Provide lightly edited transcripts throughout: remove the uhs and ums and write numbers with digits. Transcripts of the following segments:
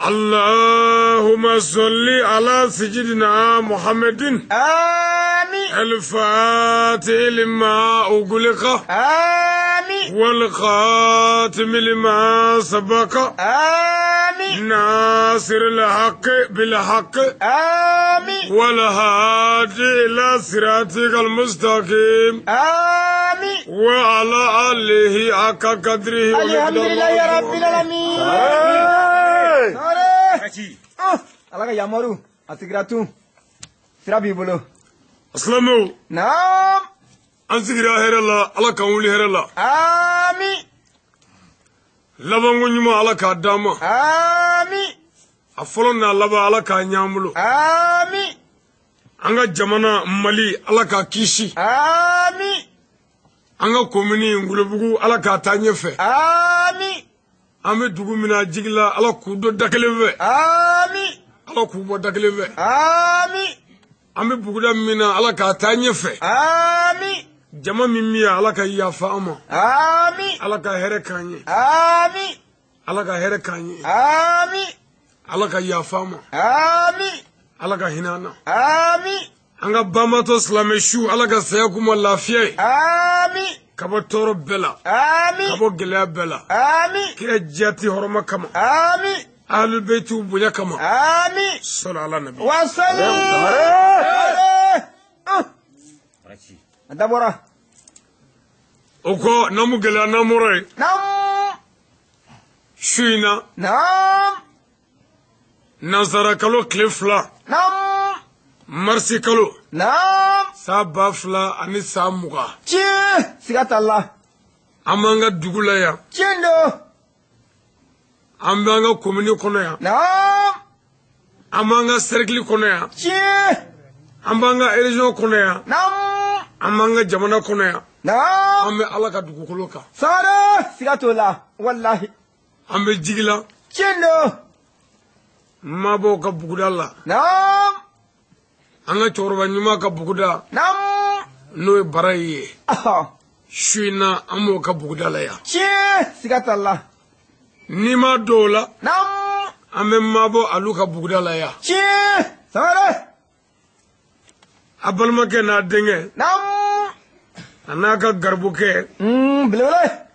اللهم صل على سيدنا محمد. آمين. الفاتح لما أغلق. آمين. والخاتم لما سبق. آمين. ناصر الحق بالحق. آمين. والهادي إلى صراطك المستقيم. آمين. وعلى آله حق قدره. الحمد لله رب العالمين. Ala ka yamaru a sigira tun sira b'i bolo. Silamɛw. Naam. An sigira hɛrɛ la, Ala k'an wuli hɛrɛ la. Amin. Labanko ɲuman, Ala k'a d'an ma. Amin. A fɔlɔ n'a laban, Ala k'a ɲ'an bolo. Amin. An ka jamana Mali, Ala k'a kisi. Amin. An ka komini Ngolobugu, Ala k'a taa ɲɛfɛ. Amin. An bɛ dugu min na jigi la, Ala k'u don da kelen fɛ. Amin. Ala k'u bɔ da kelen fɛ. Amin. An bɛ buguda min na, Ala k'a taa ɲɛfɛ. Amin. Jama min bɛ yan, Ala ka yafa an ma. Amin. Ala ka hɛrɛ k'an ye. Amin. Ala ka hɛrɛ k'an ye. Amin. Ala ka yafa an ma. Amin. Ala ka hinɛ an na. Amin. An ka banbaatɔ silamɛ su, Ala ka saya k'u ma lafiya ye. Amin. Ka bɔ tɔɔrɔ bɛɛ la. Amin. Ka bɔ gɛlɛya bɛɛ la. Amin. Kira jati hɔrɔma kama. Amin. Ahlul Baytiw bonya kama. Amin. Sɔlɔ ala nabi. Wa salim. A dabɔra. O kɔ, n'an mu gɛlɛya n'an bɔra yen. Naam. Su in na. Naam. Nansara kalo tile 2. Naam. Marisi kalo. Naam. San 2020. Tiɲɛ, siga t'a la. An b'an ka dugu la yan. Tiɲɛ don. An b'an ka komini kɔnɔ yan. Naam. An b'an ka cercle kɔnɔ yan. Tiɲɛ. An b'an ka région kɔnɔ yan. Naam. An b'an ka jamana kɔnɔ yan. Naam. An bɛ Ala ka dugukolo kan. Sare, siga t'o la walahi. An bɛ jigi la. Tiɲɛ don. Mabɔw ka buguda la. Naam. An ka cɛkɔrɔba ɲuman ka buguda. Naam. N'o ye bara ye. Su in na, an b'o ka buguda la yan. Tiɲɛ, siga t'a la. N'i ma don o la. Naam. An bɛ mabɔ alu ka buguda la yan. Tiɲɛ, sare. A balimakɛ n'a denkɛ. Naam. A n'a ka garibukɛ. Belebele.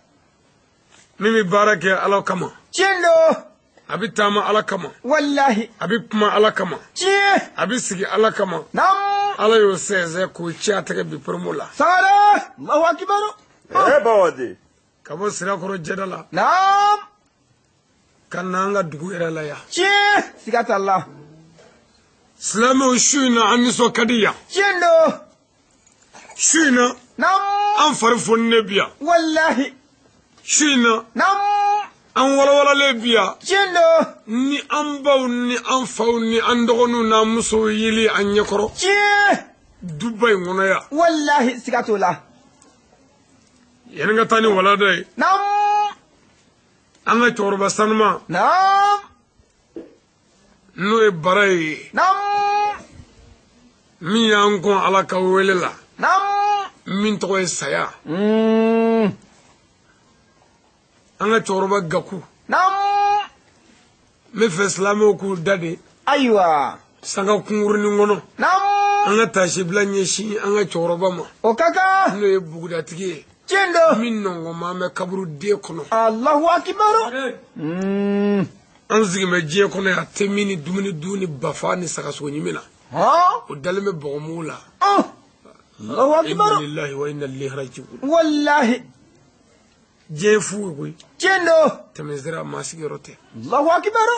Min bɛ baara kɛ Ala kama. Tiɲɛ don. A bɛ taama Ala kama. Walahi. A bɛ kuma Ala kama. Tiɲɛ. A bɛ sigi Ala kama. Naam. Ala y'o sɛnsɛn k'o ci a tɛgɛ bi promo la. Sare. Allahu akibaru. Bawadi. Ka bɔ Sirakɔrɔ jɛda la. Naam. Ka na an ka dugu yɛrɛ la yan. Tiɲɛ, siga t'a la. Silamɛw, su in na, an nisɔn ka di yan. Tiɲɛ don. Su in na. Naam. An fari foninen bi yan. Walahi. Su in na. Naam. An walawalalen bi yan. Tiɲɛ don. Ni an baw ni an faw ni an dɔgɔninw n'an musow yeli an ɲɛkɔrɔ. Tiɲɛ. Duba in kɔnɔ yan. Walahi, siga t'o la. Yanni ka taa ni walada ye. Naam. An ka cɛkɔrɔba sanuma. Naam. N'o ye bara ye. Naam. Min y'an kɔn Ala ka wele la. Naam. Min tɔgɔ ye saya. An ka cɛkɔrɔba Gaku. Naam. N bɛ fɛ silamɛw k'u da de. Ayiwa. Sanga kunkurunin kɔnɔ. Naam. An ka taasibila ɲɛsin an ka cɛkɔrɔba ma. O ka kan. N'o ye bugudatigi ye. Tiɲɛ don. Min nɔngɔnma bɛ kaburu den kɔnɔ. Allahu akibaru. An sigilen bɛ diɲɛ kɔnɔ yan, te min ni dumuni dun ni bafa ni sagasogo ɲimi na. O dalen bɛ bɔgɔmugu la. Allahu akibaru. Inna lillahi wa inna ilayhi raji'un. Walahi. Diɲɛ fu ye koyi. Tiɲɛ don. Tɛmɛsira maa sigiyɔrɔ tɛ. Allahu akibaru.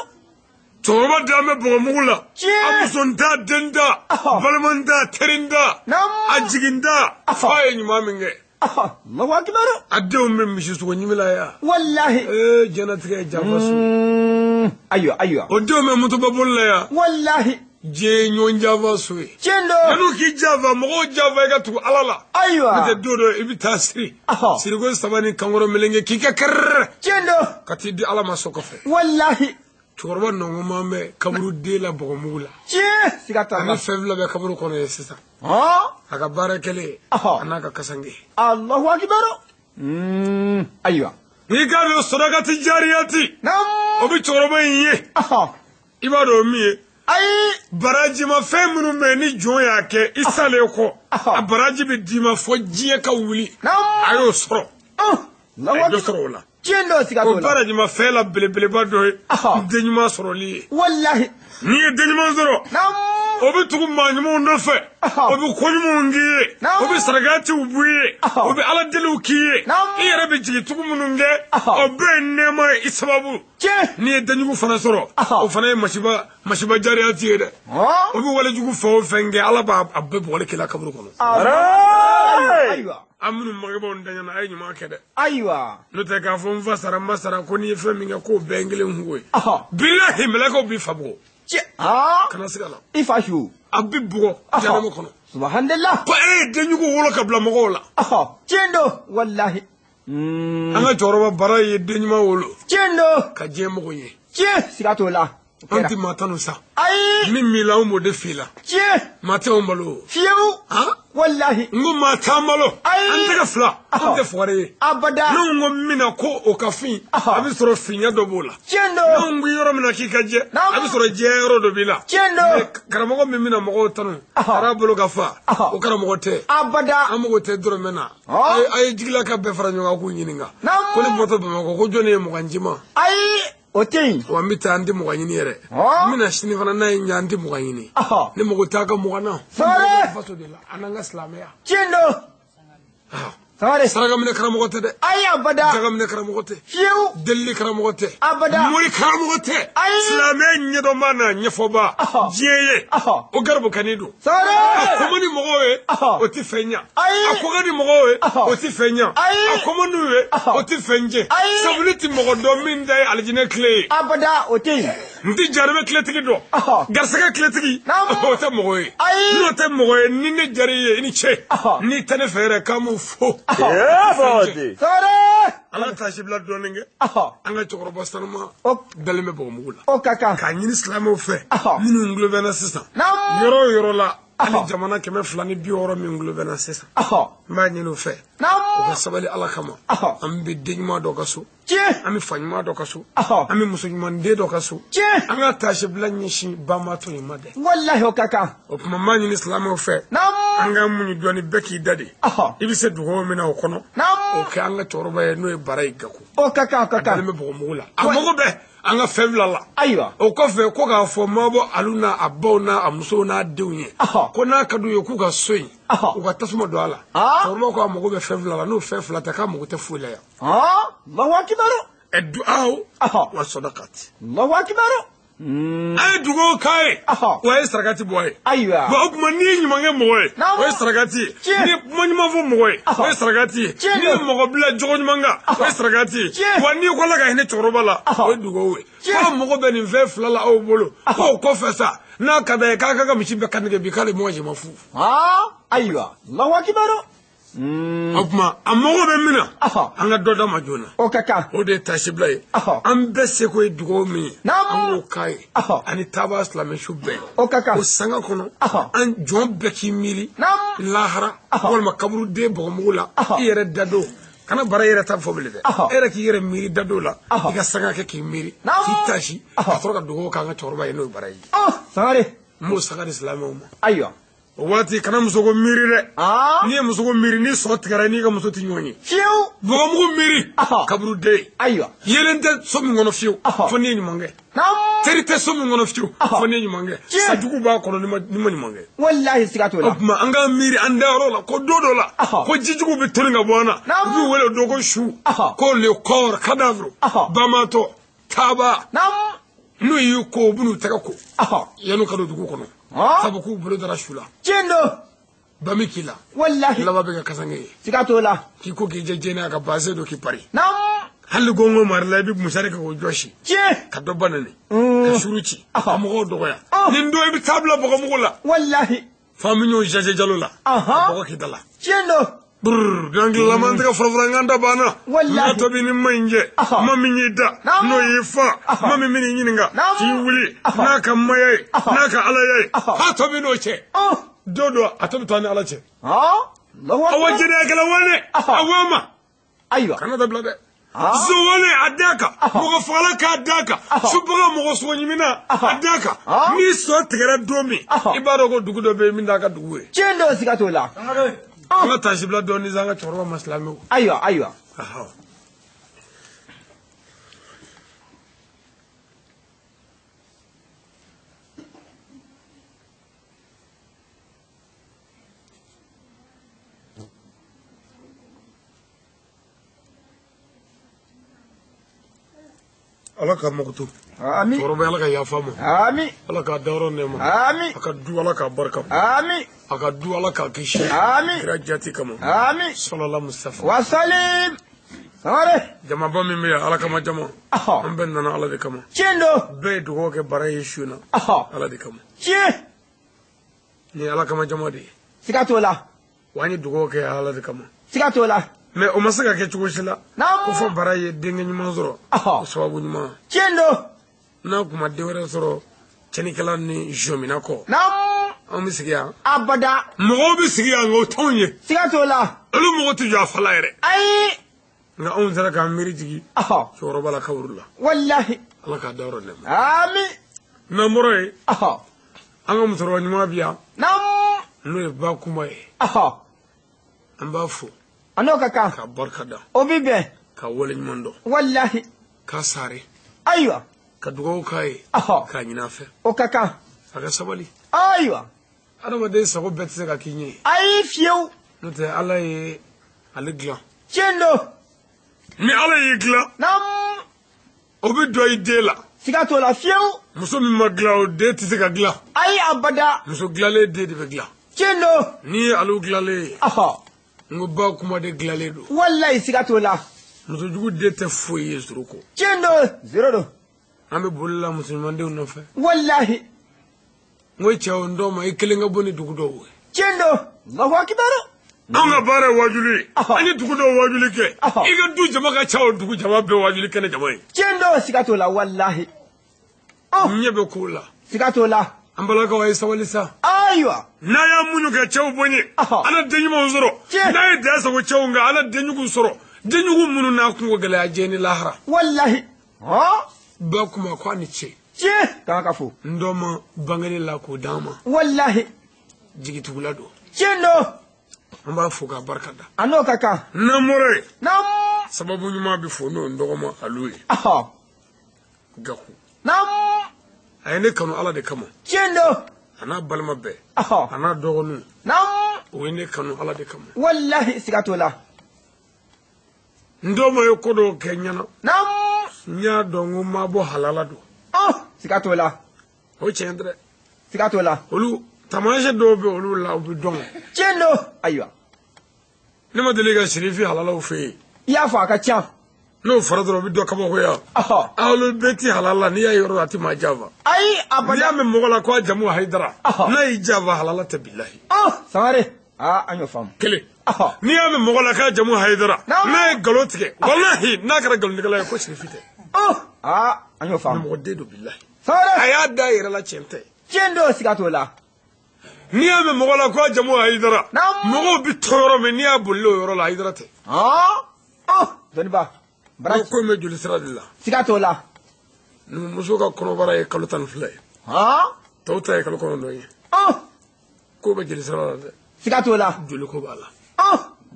Cɛkɔrɔba dalen bɛ bɔgɔmugu la. Tiɲɛ. A muso t'a, den t'a, balima t'a, teri t'a. Naam. A jigin t'a. Fa ye ɲuman min kɛ. Allahu akibaru. A denw bɛ misisogo ɲimi la yan. Walahi. Ee, diɲɛlatigɛ ye janfa su ye. Ayiwa, ayiwa. O denw bɛ motoba boli la yan. Walahi. Diɲɛ ye ɲɔgɔn janfa so ye. Tiɲɛ don. Yan'u k'i janfa, mɔgɔw janfa i ka tugu Ala la. Ayiwa. N'o tɛ don dɔ i bɛ taa siri. Siriko 3 ni kankɔrɔ melenge k'i kɛ kɛrɛrɛ. Tiɲɛ don. Ka t'i di Ala ma so kɔfɛ. Walahi. Cɛkɔrɔba nɔngɔnma bɛ kaburu den la bɔgɔmugu la. Tiɲɛ, siga t'a la. Ani fɛn 2 bɛ kaburu kɔnɔ yen sisan. A ka baara kɛlen. A n'a ka kasange. Allahu akibaru. Ayiwa. N'i k'a dɔn sɔdakati jariyati. Naamu. O bɛ cɛkɔrɔba in ye. I b'a dɔn o min ye. Ayi. Barajimafɛn minnu bɛ yen ni jɔn y'a kɛ i salen kɔ. A baraji bɛ d'i ma fo diɲɛ ka wuli. Naamu. A y'o sɔrɔ. A ye dɔ sɔrɔ o la. Tiɲɛ don, siga t'o O la. barajimafɛn la belebeleba dɔ ye. Den ɲuman sɔrɔli ye. Walahi. N'i ye den ɲuman sɔrɔ. Naamu. O bɛ tugu maa ɲumanw nɔfɛ. O bɛ ko ɲumanw k'i ye. O bɛ sarakatiw b'i ye. O bɛ ala deliw k'i ye. I yɛrɛ bɛ jigin tugu minnu kɛ. O bɛɛ ye nɛɛma ye i sababu. Tiɲɛ. N'i ye denjugu fana sɔrɔ. O fana ye masiba jariyati ye dɛ. O bɛ walejugu fɛn o fɛn kɛ, Ala b'a bɛɛ bugɔli k'i la kaburu kɔnɔ. Ayiwa. An minnu bangebaaw ntanyana, a ye ɲuman kɛ dɛ. Ayiwa. N'o tɛ k'a fɔ n fa sara n ba sara ko n'i ye fɛn min kɛ k'o bɛɛ ye n kelen kungo ye. Bilahi, mɛlɛkɛw b'i fa bugɔ. Tiɲɛ. Kana siga la. I fa su. A bɛ bugɔ jahanama kɔnɔ. Subhanallah. Ko e ye denjugu wolo ka bila mɔgɔw la. Tiɲɛ don, walahi. An ka cɛkɔrɔba Bara ye den ɲuman wolo. Tiɲɛ don. Ka diɲɛ mɔgɔ ye. Tiɲɛ, siga t'o la. An tɛ maa tanu sa. Ayi. Min b'i la, anw b'o de f'i la. Tiɲɛ. Maa tɛ anw balo. Fiyewu. Walahi. N ko maa t'an balo. Ayi. An tɛgɛ fila. Anw tɛ fugari ye. Abada. N'anw ko min na ko o ka fin. A bɛ sɔrɔ finya dɔ b'o la. Tiɲɛ don. N'anw ko yɔrɔ min na k'i ka jɛ. A bɛ sɔrɔ jɛya yɔrɔ dɔ b'i la. Tiɲɛ don. Karamɔgɔ min bɛna mɔgɔw tanu. A bolo ka fa. O karamɔgɔ tɛ. Abada. An mago tɛ dɔrɔmɛ na. A ye jigila ka bɛɛ fara ɲɔgɔn kan k'u ɲininka. Ko ne bɔtɔ Bamakɔ ko jɔnni ye mugan ji ma. Ayi. O tɛ yen. Wa n bɛ taa, n tɛ mugan ɲini yɛrɛ. N bɛna sini fana n'a ye ɲa, n tɛ mugan ɲini. Ne mago t'a ka mugan na. Sangare. Faso de la, an n'an ka silamɛya. Tiɲɛ don. Sangare. Saraka minɛ karamɔgɔ tɛ dɛ. Ayi, abada. Jaga minɛ karamɔgɔ tɛ. Fiyewu. Delili karamɔgɔ tɛ. Abada. Mori karamɔgɔ tɛ. Ayi. Silamɛya ɲɛdɔnba n'a ɲɛfɔba. Diɲɛ ye. O garibukani don. Sangare. A ko man di mɔgɔw ye. O tɛ fɛn ɲa. Ayi. A ko ka di mɔgɔw ye. O tɛ fɛn ɲa. Ayi. A ko man d'u ye. O tɛ fɛn jɛ. Ayi. Sabu ne tɛ mɔgɔ dɔn min ta ye alijinɛ tile ye. Abada, o tɛ yen. N tɛ jarimɛ tiletigi dɔn. Garisɛgɛ tiletigi. O tɛ mɔgɔ ye. Ayi. N'o tɛ mɔgɔ ye, ni ne diyara i ye, i ni ce. N'i tɛ ne fɛ yɛrɛ, k'an m'o fo. Sangare. Ala taasi bila dɔɔnin kɛ. An ka cɛkɔrɔba sanuma dalen bɛ bɔgɔmugu la. O ka kan. K'a ɲini silamɛw fɛ. Minnu tulo bɛ n na sisan. Naamu. Yɔrɔ o yɔrɔ la. Hali jamana 260 min tulo bɛ n na sisan. N b'a ɲini u fɛ. Naamu. U ka sabali Ala kama. An bɛ den ɲuman dɔ ka so. Tiɲɛ. An bɛ fa ɲuman dɔ ka so. An bɛ muso ɲuman den dɔ ka so. Tiɲɛ. An ka taasi bila ɲɛsin banbaatɔ in ma dɛ. Walahi, o ka kan. O tuma n b'a ɲini silamɛw fɛ. Naamu. An ka muɲu dɔɔni, bɛɛ k'i da de. I bɛ se dugawu min na o kɔnɔ. Naamu. O kɛ an ka cɛkɔrɔba ye, n'o ye Bara ye Gaku. O ka kan, o ka kan. A dalen bɛ bɔgɔmugu la. A mago bɛɛ an ka fɛn fila la. Ayiwa. O kɔfɛ ko k'a fɔ mabɔ alu n'a a baw n'a a musow n'a denw ye. Ko n'a ka d'u ye k'u ka so in. U ka tasuma don a la. Cɛkɔrɔba ko a mago bɛ fɛn fila la, n'o fɛn fila tɛ k'a mago tɛ foyi la yan. Allahu akibaru. Duaw wa sadaqati. Allahu akibaru. A ye dugawu k'a ye. Wa a ye sarakati bɔ a ye. Ayiwa. Bon, o tuma n'i ye ɲuman kɛ mɔgɔ ye. O ye sarakati ye. Tiɲɛ. N'i ye kuma ɲuman fɔ mɔgɔ ye. O ye sarakati ye. Tiɲɛ. N'i ye mɔgɔ bila jogo ɲuman kan. O ye sarakati ye. Tiɲɛ. Wa n'i ko Ala ka hinɛ cɛkɔrɔba la. O ye dugawu ye. Tiɲɛ. K'aw mago bɛ nin fɛn fila la aw bolo. K'o kɔfɛ sa, n'a ka d'a ye k'a ka misi bɛɛ kantigɛ bi k'ale mɔgɔ si ma fu. Ayiwa. Allahu akibaru. O tuma a mago bɛ min na, an ka dɔ d'a ma joona. O ka kan. O de ye taasibila ye. An bɛɛ seko ye dugawu min ye. Naamu. An k'o k'a ye. Ani taaba silamɛsu bɛɛ. O ka kan. O sanga kɔnɔ. An jɔn bɛɛ k'i miiri. Naamu. Lahara. Walima kaburuden bɔgɔmugu la. I yɛrɛ dadon. Kana bara yɛrɛ ta fɔ bilen dɛ. E yɛrɛ k'i yɛrɛ miiri dadon la. I ka sanga kɛ k'i miiri. Naamu. K'i taasi. Ka sɔrɔ ka dugawu k'an ka cɛkɔrɔba ye, n'o ye Bara ye. Sangare. N b'o sanga di silamɛw ma. Ayiwa. O waati kana musoko miiri dɛ. N'i ye musoko miiri, ni sɔ tigɛra, n'i ka muso tɛ ɲɔgɔn ye. Fiyewu. Bɔgɔmugu miiri. Kaburuden. Ayiwa. Yelen tɛ so min kɔnɔ fiyewu. Fo n'i ye ɲuman kɛ. Naamu. Teri tɛ so min kɔnɔ fiyewu. Fo n'i ye ɲuman kɛ. Tiɲɛ. Sajugu b'a kɔnɔ n'i ma ɲuman kɛ. Walahi, siga t'o la. O tuma an k'an miiri an dayɔrɔ la ko don dɔ la. Ko jijugu bɛ toli ka bɔ an na. Naamu. U b'u wele o don ko su. Ko le corps cadavre. Bamatɔ. Taaba. Naamu. N'u y'i ko, u bɛn'u tɛgɛ ko. Yan'u ka don dugu kɔnɔ. Sabu k'u bolo dara su la. Tiɲɛ don. Bami k'i la. Walahi. Laban bɛ kɛ kasange ye. Siga t'o la. K'i ko k'i jɛ jɛnɛ ka baze don k'i pari. Naamu. Hali gongo mari la, i bɛ musari kɛ k'o jɔsi. Tiɲɛ. Ka dɔ ba nɛni. Ka suru ci. Ka mɔgɔw dɔgɔya. Nin don i bɛ taa bila bɔgɔmugu la. Walahi. F'an bɛ ɲɔgɔn jaje jalo la. Ka bɔgɔ k'i da la. Tiɲɛ don. Brrr, gangilama tɛgɛ fɔlɔfɔlɔ n da banna. Walahi. N'a tobi ni ma in jɛ. Ma min y'i da. N'o y'i fa. Ma min bɛn'i ɲininka. K'i wuli. N'a ka maya ye. N'a ka alaya ye. K'a tobi n'o cɛ. Don dɔ a tobi to an ni Ala cɛ. Awa jɛnɛyakɛla wale. Awa ma. Ayiwa. Kana dabila dɛ. Zowale a d'a kan, mɔgɔ fagala k'a d'a kan, subaga mɔgɔ sogo ɲimina a d'a kan. Ni sɔ tigɛra don min, i b'a dɔn ko dugu dɔ bɛ yen min t'a ka dugu ye. Tiɲɛ don, siga t'o la. An ka taasibila dɔɔni sa an ka cɛkɔrɔba ma silamɛw. Ayiwa, ayiwa. Ala ka makoto. Ami. Cɛkɔrɔba, Ala ka yafa ma. Ami. Ala k'a dayɔrɔ nɛɛma. Ami. A ka du, Ala k'a barika. Ami. A ka du, Ala k'a kisi. Ami. Kira jati kama. Ami. Salala Mustafa. Wasalim. Sangare. Jamaba min bɛ yan, Ala kama jama. An bɛɛ nana Ala de kama. Tiɲɛ don. Bɛɛ ye dugawu kɛ bara ye su in na. Ala de kama. Tiɲɛ. Nin ye Ala kama jama de ye. Siga t'o la. Wa an ye dugawu kɛ Ala de kama. Siga t'o la. Mais o ma se ka kɛ cogo si la. Ko fɔ bara ye denkɛ ɲuman sɔrɔ. O sababu ɲuman. Tiɲɛ don. N'a kun ma den wɛrɛ sɔrɔ cɛnnikɛla ni zɔmina kɔ. Anw bɛ sigi yan. Abada. Mɔgɔw bɛ sigi yan nka o t'anw ye. Siga t'o la. Olu mɔgɔ tɛ jɔ a fa la yɛrɛ. Ayi. Nka anw sera k'an miiri jigin. Cɛkɔrɔba la kaburu la. Walahi. Ala k'a dayɔrɔ nɛɛma. Ami. N'an bɔra yen. An ka musokɔrɔba ɲuman bɛ yan. N'o ye Ba Kuma ye. An b'a fo. A n'o ka kan. Ka barika da. O bɛ bɛn. Ka wale ɲuman dɔn. Walahi. Ka sare. Ayiwa. Ka dugawu k'a ye. K'a ɲini a fɛ. O ka kan. A ka sabali. Ayiwa. Adamaden sago bɛɛ tɛ se ka k'i ɲɛ ye. Ayi fiyewu. N'o tɛ Ala ye ale dilan. Tiɲɛ don. Ni Ala y'i dilan. Naamu. O bɛ dɔ i den la. Siga t'o la fiyewu. Muso min ma dilan, o den tɛ se ka dilan. Ayi abada. Muso dilanlen den de bɛ dilan. Tiɲɛ don. N'i ye ale dilanlen ye. N ko Ba Kuma de dilanlen don. Walayi siga t'o la. Musojugu den tɛ foyi ye zéro kɔ. Tiɲɛ don, zéro don. An bɛ boli la muso ɲumandenw nɔfɛ. Walahi. N ko cɛw n dɔw ma i kelen ka bɔ ni dugu dɔw ye. Tiɲɛ don, Allahu akibaru. Anw ka baara ye wajuli ye. An ye dugu dɔw wajuli kɛ. I ka du jama ka ca, o dugu jama bɛɛ wajuli kɛnɛ jama ye. Tiɲɛ don, siga t'o la walahi. N ɲɛ bɛ kow la. Siga t'o la. An balakaw a ye sabali sa. Ayiwa. N'a y'a muɲu ka cɛw bonya. Ala den ɲumanw sɔrɔ. N'a ye dan sago cɛw nka ala denjugu sɔrɔ. Denjugu minnu n'a kungo gɛlɛya diɲɛ ni lahara. Walahi. Ba Kuma ko a ni ce. Tiɲɛ. K'an ka fo. N dɔ ma bangeli la k'o d'an ma. Walahi. Jigitugula don. Tiɲɛ don. An b'a fo k'a barika da. A n'o ka kan. N'an bɔra yen. Naamu. Sababu ɲuman bɛ fo n'o n dɔgɔma alu ye. Gaku. Naamu. A ye ne kanu Ala de kama. Tiɲɛ don. A n'a balima bɛɛ. A n'a dɔgɔninw. Naamu. O ye ne kanu Ala de kama. Walahi siga t'o la. N dɔgɔma ye ko dɔw kɛ n ɲɛna. Naamu. N y'a dɔn ko maa bɔ halala don. Siga t'o la. O tiɲɛ tɛ dɛ. Siga t'o la. Olu taamasiyɛn dɔw bɛ olu la, u bɛ dɔn. Tiɲɛ don. Ayiwa. Ne ma deli ka Sirifi halalaw fɛ yen. I y'a fɔ a ka ca. N'o fɔra dɔrɔn u bɛ dɔ kabakoya. Alu bɛɛ ti halala, n'i y'a yɔrɔ a ti maa janfa. Ayi abada. N'i y'a mɛn mɔgɔ la ko a jamu Hayidara. N'a y'i janfa halala tɛ bilahi. Sangare. An y'o faamu. Kelen. N'i y'a mɛn mɔgɔ la k'a jamu Hayidara. N'a ye nkalon tigɛ. Walahi n'a kɛra nkalontigɛla ye ko Sirifi tɛ. An y'o faamu. Mɔgɔ den don bilahi. Sangare. A y'a da yɛrɛ la tiɲɛ tɛ. Tiɲɛ don, siga t'o la. N'i y'a mɛn mɔgɔ la ko a jamu Hayidara. Mɔgɔw bɛ tɔn yɔrɔ min n'i y'a boli o yɔrɔ la Hayidara tɛ. Dɔnniba. Ko ko in bɛ joli sira de la. Siga t'o la. Numuso ka kɔnɔbara ye kalo 12 ye. Tɔw ta ye kalo 9 ye. Ko bɛ joli sira la dɛ. Siga t'o la. Joli ko b'a la.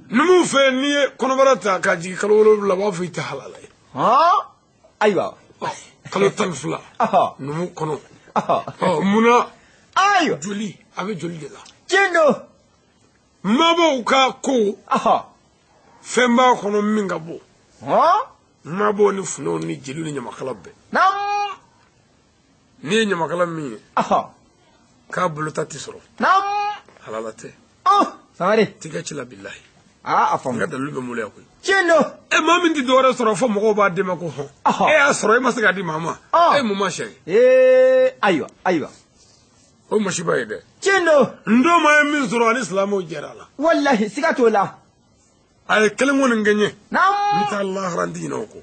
Numuw fɛ n'i ye kɔnɔbara ta ka jigin kalo 7 u b'a fɔ i tɛ halala ye. Ayiwa. Kalo 12. Numu kɔnɔ. Munna. Ayiwa. Joli a bɛ joli de la. Tiɲɛ don. Mabɔw ka ko. Fɛn b'a kɔnɔ min ka bon. Mabɔw ni funɛw ni jeliw ni ɲamakala bɛɛ. Naamu. N'i ye ɲamakala min ye. K'a bolo ta tɛ sɔrɔ. Naamu. Halala tɛ. Sangare. Tigɛ ci la bilahi. A faamu. N ka dalilu bɛ n bolo yan koyi. Tiɲɛ don. E maa min tɛ dɔwɛrɛ sɔrɔ fo mɔgɔw b'a d'e ma ko hɔn. E y'a sɔrɔ e ma se k'a di maa ma. E mun ma sɛ ye. Ayiwa ayiwa. O masiba ye dɛ. Tiɲɛ don. N dɔw ma ye min sɔrɔ ani silamɛw jɛra a la. Walahi siga t'o la. A ye kelen kɔni kɛ n ye. Naamu. N bɛ taa lahara n tɛ ɲinɛ o kɔ.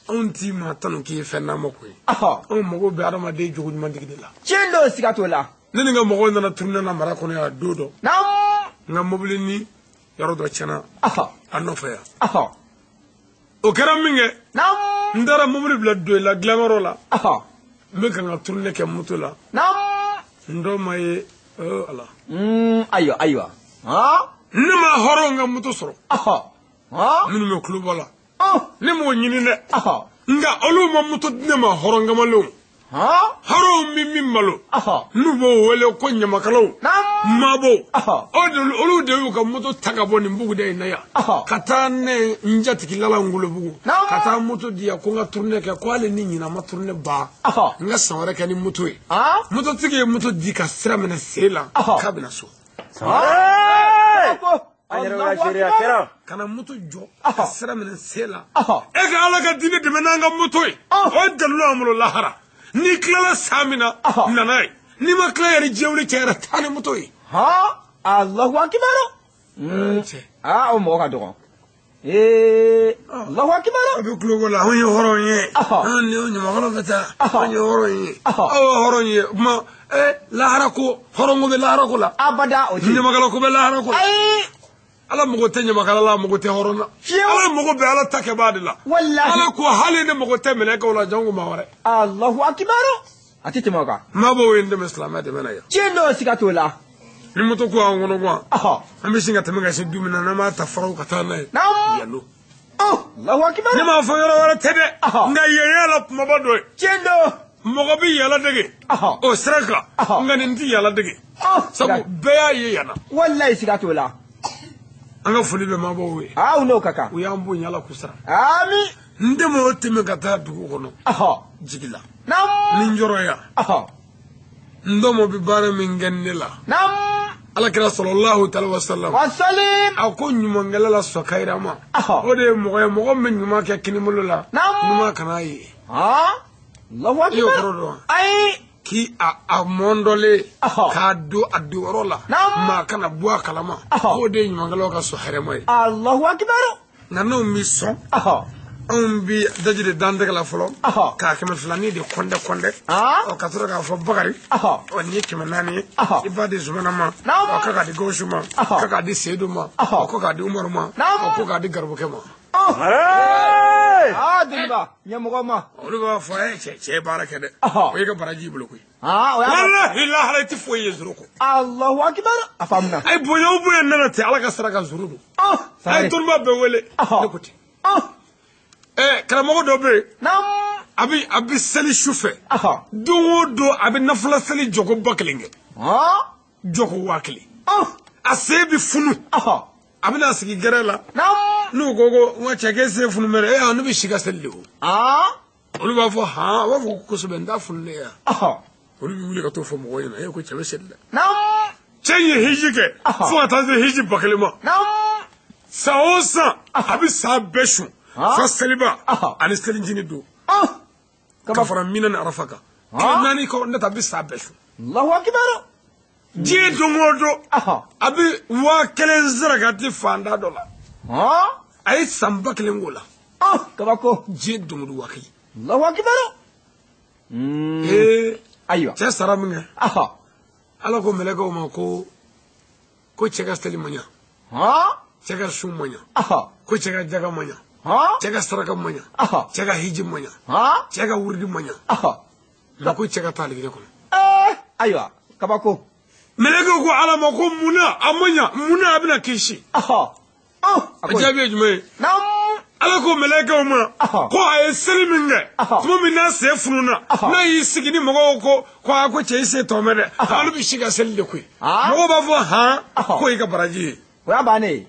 Anw t'i maa tanu k'i ye fɛn n'a ma ko ye. Anw mago bɛ adamaden jogo ɲumantigi de la. Tiɲɛ don, siga t'o la. Ne ni n ka mɔgɔw nana tournée na mara kɔnɔ yan don dɔ. Naamu. N ka mobili ni yɔrɔ dɔ tiɲɛna. A nɔfɛ yan. O kɛra min kɛ, n taara mobili bila Doyila dilanyɔrɔ la. N bɛ ka n ka tournée kɛ moto la. N dɔ ma ye, Ala. Ayiwa ayiwa. Ne ma hɔrɔnw ka moto sɔrɔ. Minnu bɛ kulobɔ la. Ne m'o ɲini dɛ. Nka olu ma moto di ne ma hɔrɔn kamalenw. Hɔrɔnw bɛ min malo. N'u b'o wele ko ɲamakalaw. Mabɔw. Olu de y'u ka moto ta ka bɔ nin buguda in na yan. Ka taa ne n jatigila la Ngolobugu. Ka taa moto di yan ko n ka tournée kɛ ko hali ni ɲinan ma tournée ban. N ka san wɛrɛ kɛ ni moto ye. Mototigi ye moto di ka sira minɛ sen la. K'a bɛna so. Kana moto jɔ ka sira minɛ sen la. E ka Ala ka diinɛ dɛmɛ n'an ka moto ye. O ye dalilu y'an bolo lahara. N'i tilala san min na, na n'a ye. N'i ma tila yɛrɛ diɲɛ wuli cɛ yɛrɛ taa ni moto ye. Allahu akibar. O mɔgɔ ka dɔgɔn. Allahu akibar. A bɛ kuloko la, anw ye hɔrɔn ye. Anw ni ɲamakalaw bɛ taa. Anw ye hɔrɔn ye. Aw ye hɔrɔn ye. O tuma lahara ko hɔrɔn ko bɛ lahara ko la. Abada o tɛ. Ɲamakala ko bɛ lahara ko la. Ayi. Ala mago tɛ ɲamakala la, mago tɛ hɔrɔn na. Ala mago bɛ Ala ta kɛbaa de la. Walahi. Ala ko hali ne mago tɛ mɛlɛkɛw la, janko maa wɛrɛ. Allahu akibar. A tɛ tɛmɛ o kan. Mabɔw ye n dɛmɛ silamɛya dɛmɛ na yan. Tiɲɛ don, siga t'o la. Ni moto ko an kɔnɔ ko an bɛ sin ka tɛmɛ ka se du min na, n'an b'a ta faraw ka taa n'a ye. Yalo. Allahu akibar. Ne m'a fɔ yɔrɔ wɛrɛ tɛ dɛ. Nka yen y'a la kumaba dɔ ye. Tiɲɛ don. Mɔgɔ bɛ yala dege. O sira kan. Nka nin tɛ yala dege. Sabu bɛɛ y'a ye yan na. Walahi siga t'o la. An ka foli bɛ mabɔw ye. U n'o ka kan. U y'an bonya Ala k'u sara. Ami. N tɛ mɔgɔ tɛmɛ ka taa dugu kɔnɔ. Jigi la. Ni n jɔrɔ yan. N dɔmɔ bɛ baara min kɛ ne la. Ala kira sallallahu alaihi wa sallam. A ko ɲumankɛla la sɔn kayira ma. O de ye mɔgɔ ye mɔgɔ min bɛ ɲuman kɛ kinibolo la. Ɲuman kana ye. Allahu I y'o kɔrɔ dɔn wa? Ayi. K'i a mɔndɔlen k'a don a donyɔrɔ la maa kana bɔ a kalama k'o de ye ɲumankɛlaw ka sɔn hɛrɛma ye. Allahu akibar. Nka n'anw bɛ sɔn anw bɛ daji de d'an tɛgɛ la fɔlɔ k'a 200 de kɔndɛ kɔndɛ ka sɔrɔ k'a fɔ Bakari nin ye 400 ye i b'a di Zumana ma ka k'a di Gawusu ma ka k'a di Seyidu ma ko k'a di Umaru ma ko k'a di garibukɛ ma. Deniba ɲɛmɔgɔ ma. Olu b'a fɔ cɛ ye baara kɛ dɛ. O y'i ka baraji bolo koyi. Walahi lahara i tɛ foyi ye zuru kɔ. Allahu akibar. A faamuna. A ye bonya o bonya nana ten Ala ka sara ka zuru don. A ye tɔnba bɛɛ wele. Ne ko ten. Karamɔgɔ dɔ bɛ yen. A bɛ seli su fɛ. Don o don a bɛ nafila seli jɔko 1000 kɛ. Jɔko 1000. A sen bɛ funu. A bɛna sigi gɛrɛ la. N'u ko ko n ka cɛ k'e sen funu mɛnɛ, ne bɛ si ka seli de o. Olu b'a fɔ han, u b'a fɔ ko kosɛbɛ n t'a fununen yan. Olu bɛ wuli ka t'o fɔ mɔgɔw ɲɛna, ko cɛ bɛ seli dɛ. Cɛ in ye hiji kɛ fo ka taa se hiji 1000 ma. San o san a bɛ san bɛɛ sun. Fo seliba ani selijini don. Ka fara Mina ni Arafa kan. Tile 4 kɔ ne ta a bɛ san bɛɛ sun. Allahu akibar. Diɲɛ don o don a bɛ 1000 saraka di fanda dɔ la. A ye san 1000 k'o la. Kabako. Diɲɛ don o don 1000. Allahu akibar. Ayiwa. Cɛ sara min kɛ. Ala ko mɛlɛkɛw ma ko cɛ ka seli man ɲa. Cɛ ka sun man ɲa. Ko cɛ ka jaga man ɲa. Cɛ ka saraka man ɲa. Cɛ ka hiji man ɲa. Cɛ ka wurudi man ɲa. Nka ko cɛ ka taa alijinɛ kɔnɔ. Ayiwa kabako. Mɛlɛkɛw ko Ala ma ko munna a man ɲa, munna a bɛna kisi. A jaabi ye jumɛn ye? Ala ko mɛlɛkɛw ma ko a ye seli min kɛ tuma min n'a sen fununa n'a y'i sigi ni mɔgɔw ko ko a ko cɛ i sen tɔ mɛn dɛ, olu bɛ si ka seli de koyi. Mɔgɔw b'a fɔ han k'o y'i ka baraji ye. O y'a bannen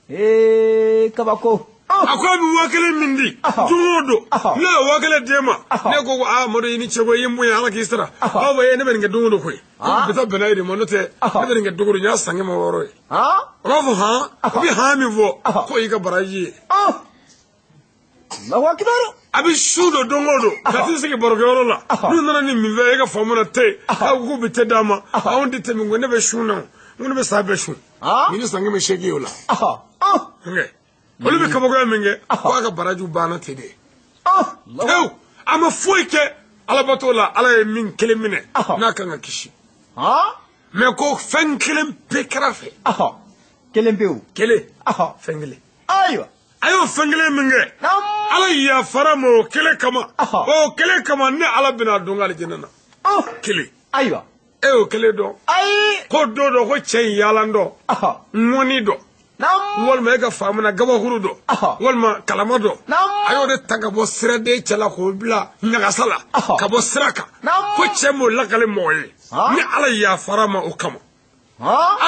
ye. Kabako. A ko a bɛ 1000 min di don o don n'a ye 1000 d'e ma, ne ko ko aa Madu i ni ce ko i ye n bonya Ala k'i sara. Aw b'a ye ne bɛ nin kɛ don o don koyi. Bi taa bɛnna e de ma n'o tɛ ne bɛ nin kɛ don o don n y'a san 600 ye. O b'a fɔ han, o bɛ han min fɔ k'o y'i ka baraji ye. Allahu akibar. A bɛ su don don o don ka t'i sigi barokɛyɔrɔ la n'u nana ni minfɛn e ka faamu na te aw k'u bɛ te d'a ma anw tɛ te min ko ne bɛ sun na n ko ne bɛ san bɛɛ sun. Ni san 800 ye o la. Olu bɛ kabakoya min kɛ ko a ka barajiw banna ten de. Pewu a ma foyi kɛ alabato la Ala ye min kelen minɛ n'a kan ka kisi. Mais ko fɛn kelen pe kɛra fɛ. Kelen pewu. Kelen. Fɛn kelen. Ayiwa. A y'o fɛn kelen min kɛ Ala yafara ma o kelen kama o kelen kama ne Ala bɛna don alijinɛ na kelen ayiwa e y'o kelen dɔn ayi ko don dɔ ko cɛ in yaalan dɔ ŋɔni dɔ walima e ka faamu na gabakuru dɔ walima kalama dɔ a y'o de ta ka bɔ siraden cɛla k'o bila ɲagasa la ka bɔ sira kan ko cɛ m'o lakale mɔgɔ ye ni Ala yafara ma o kama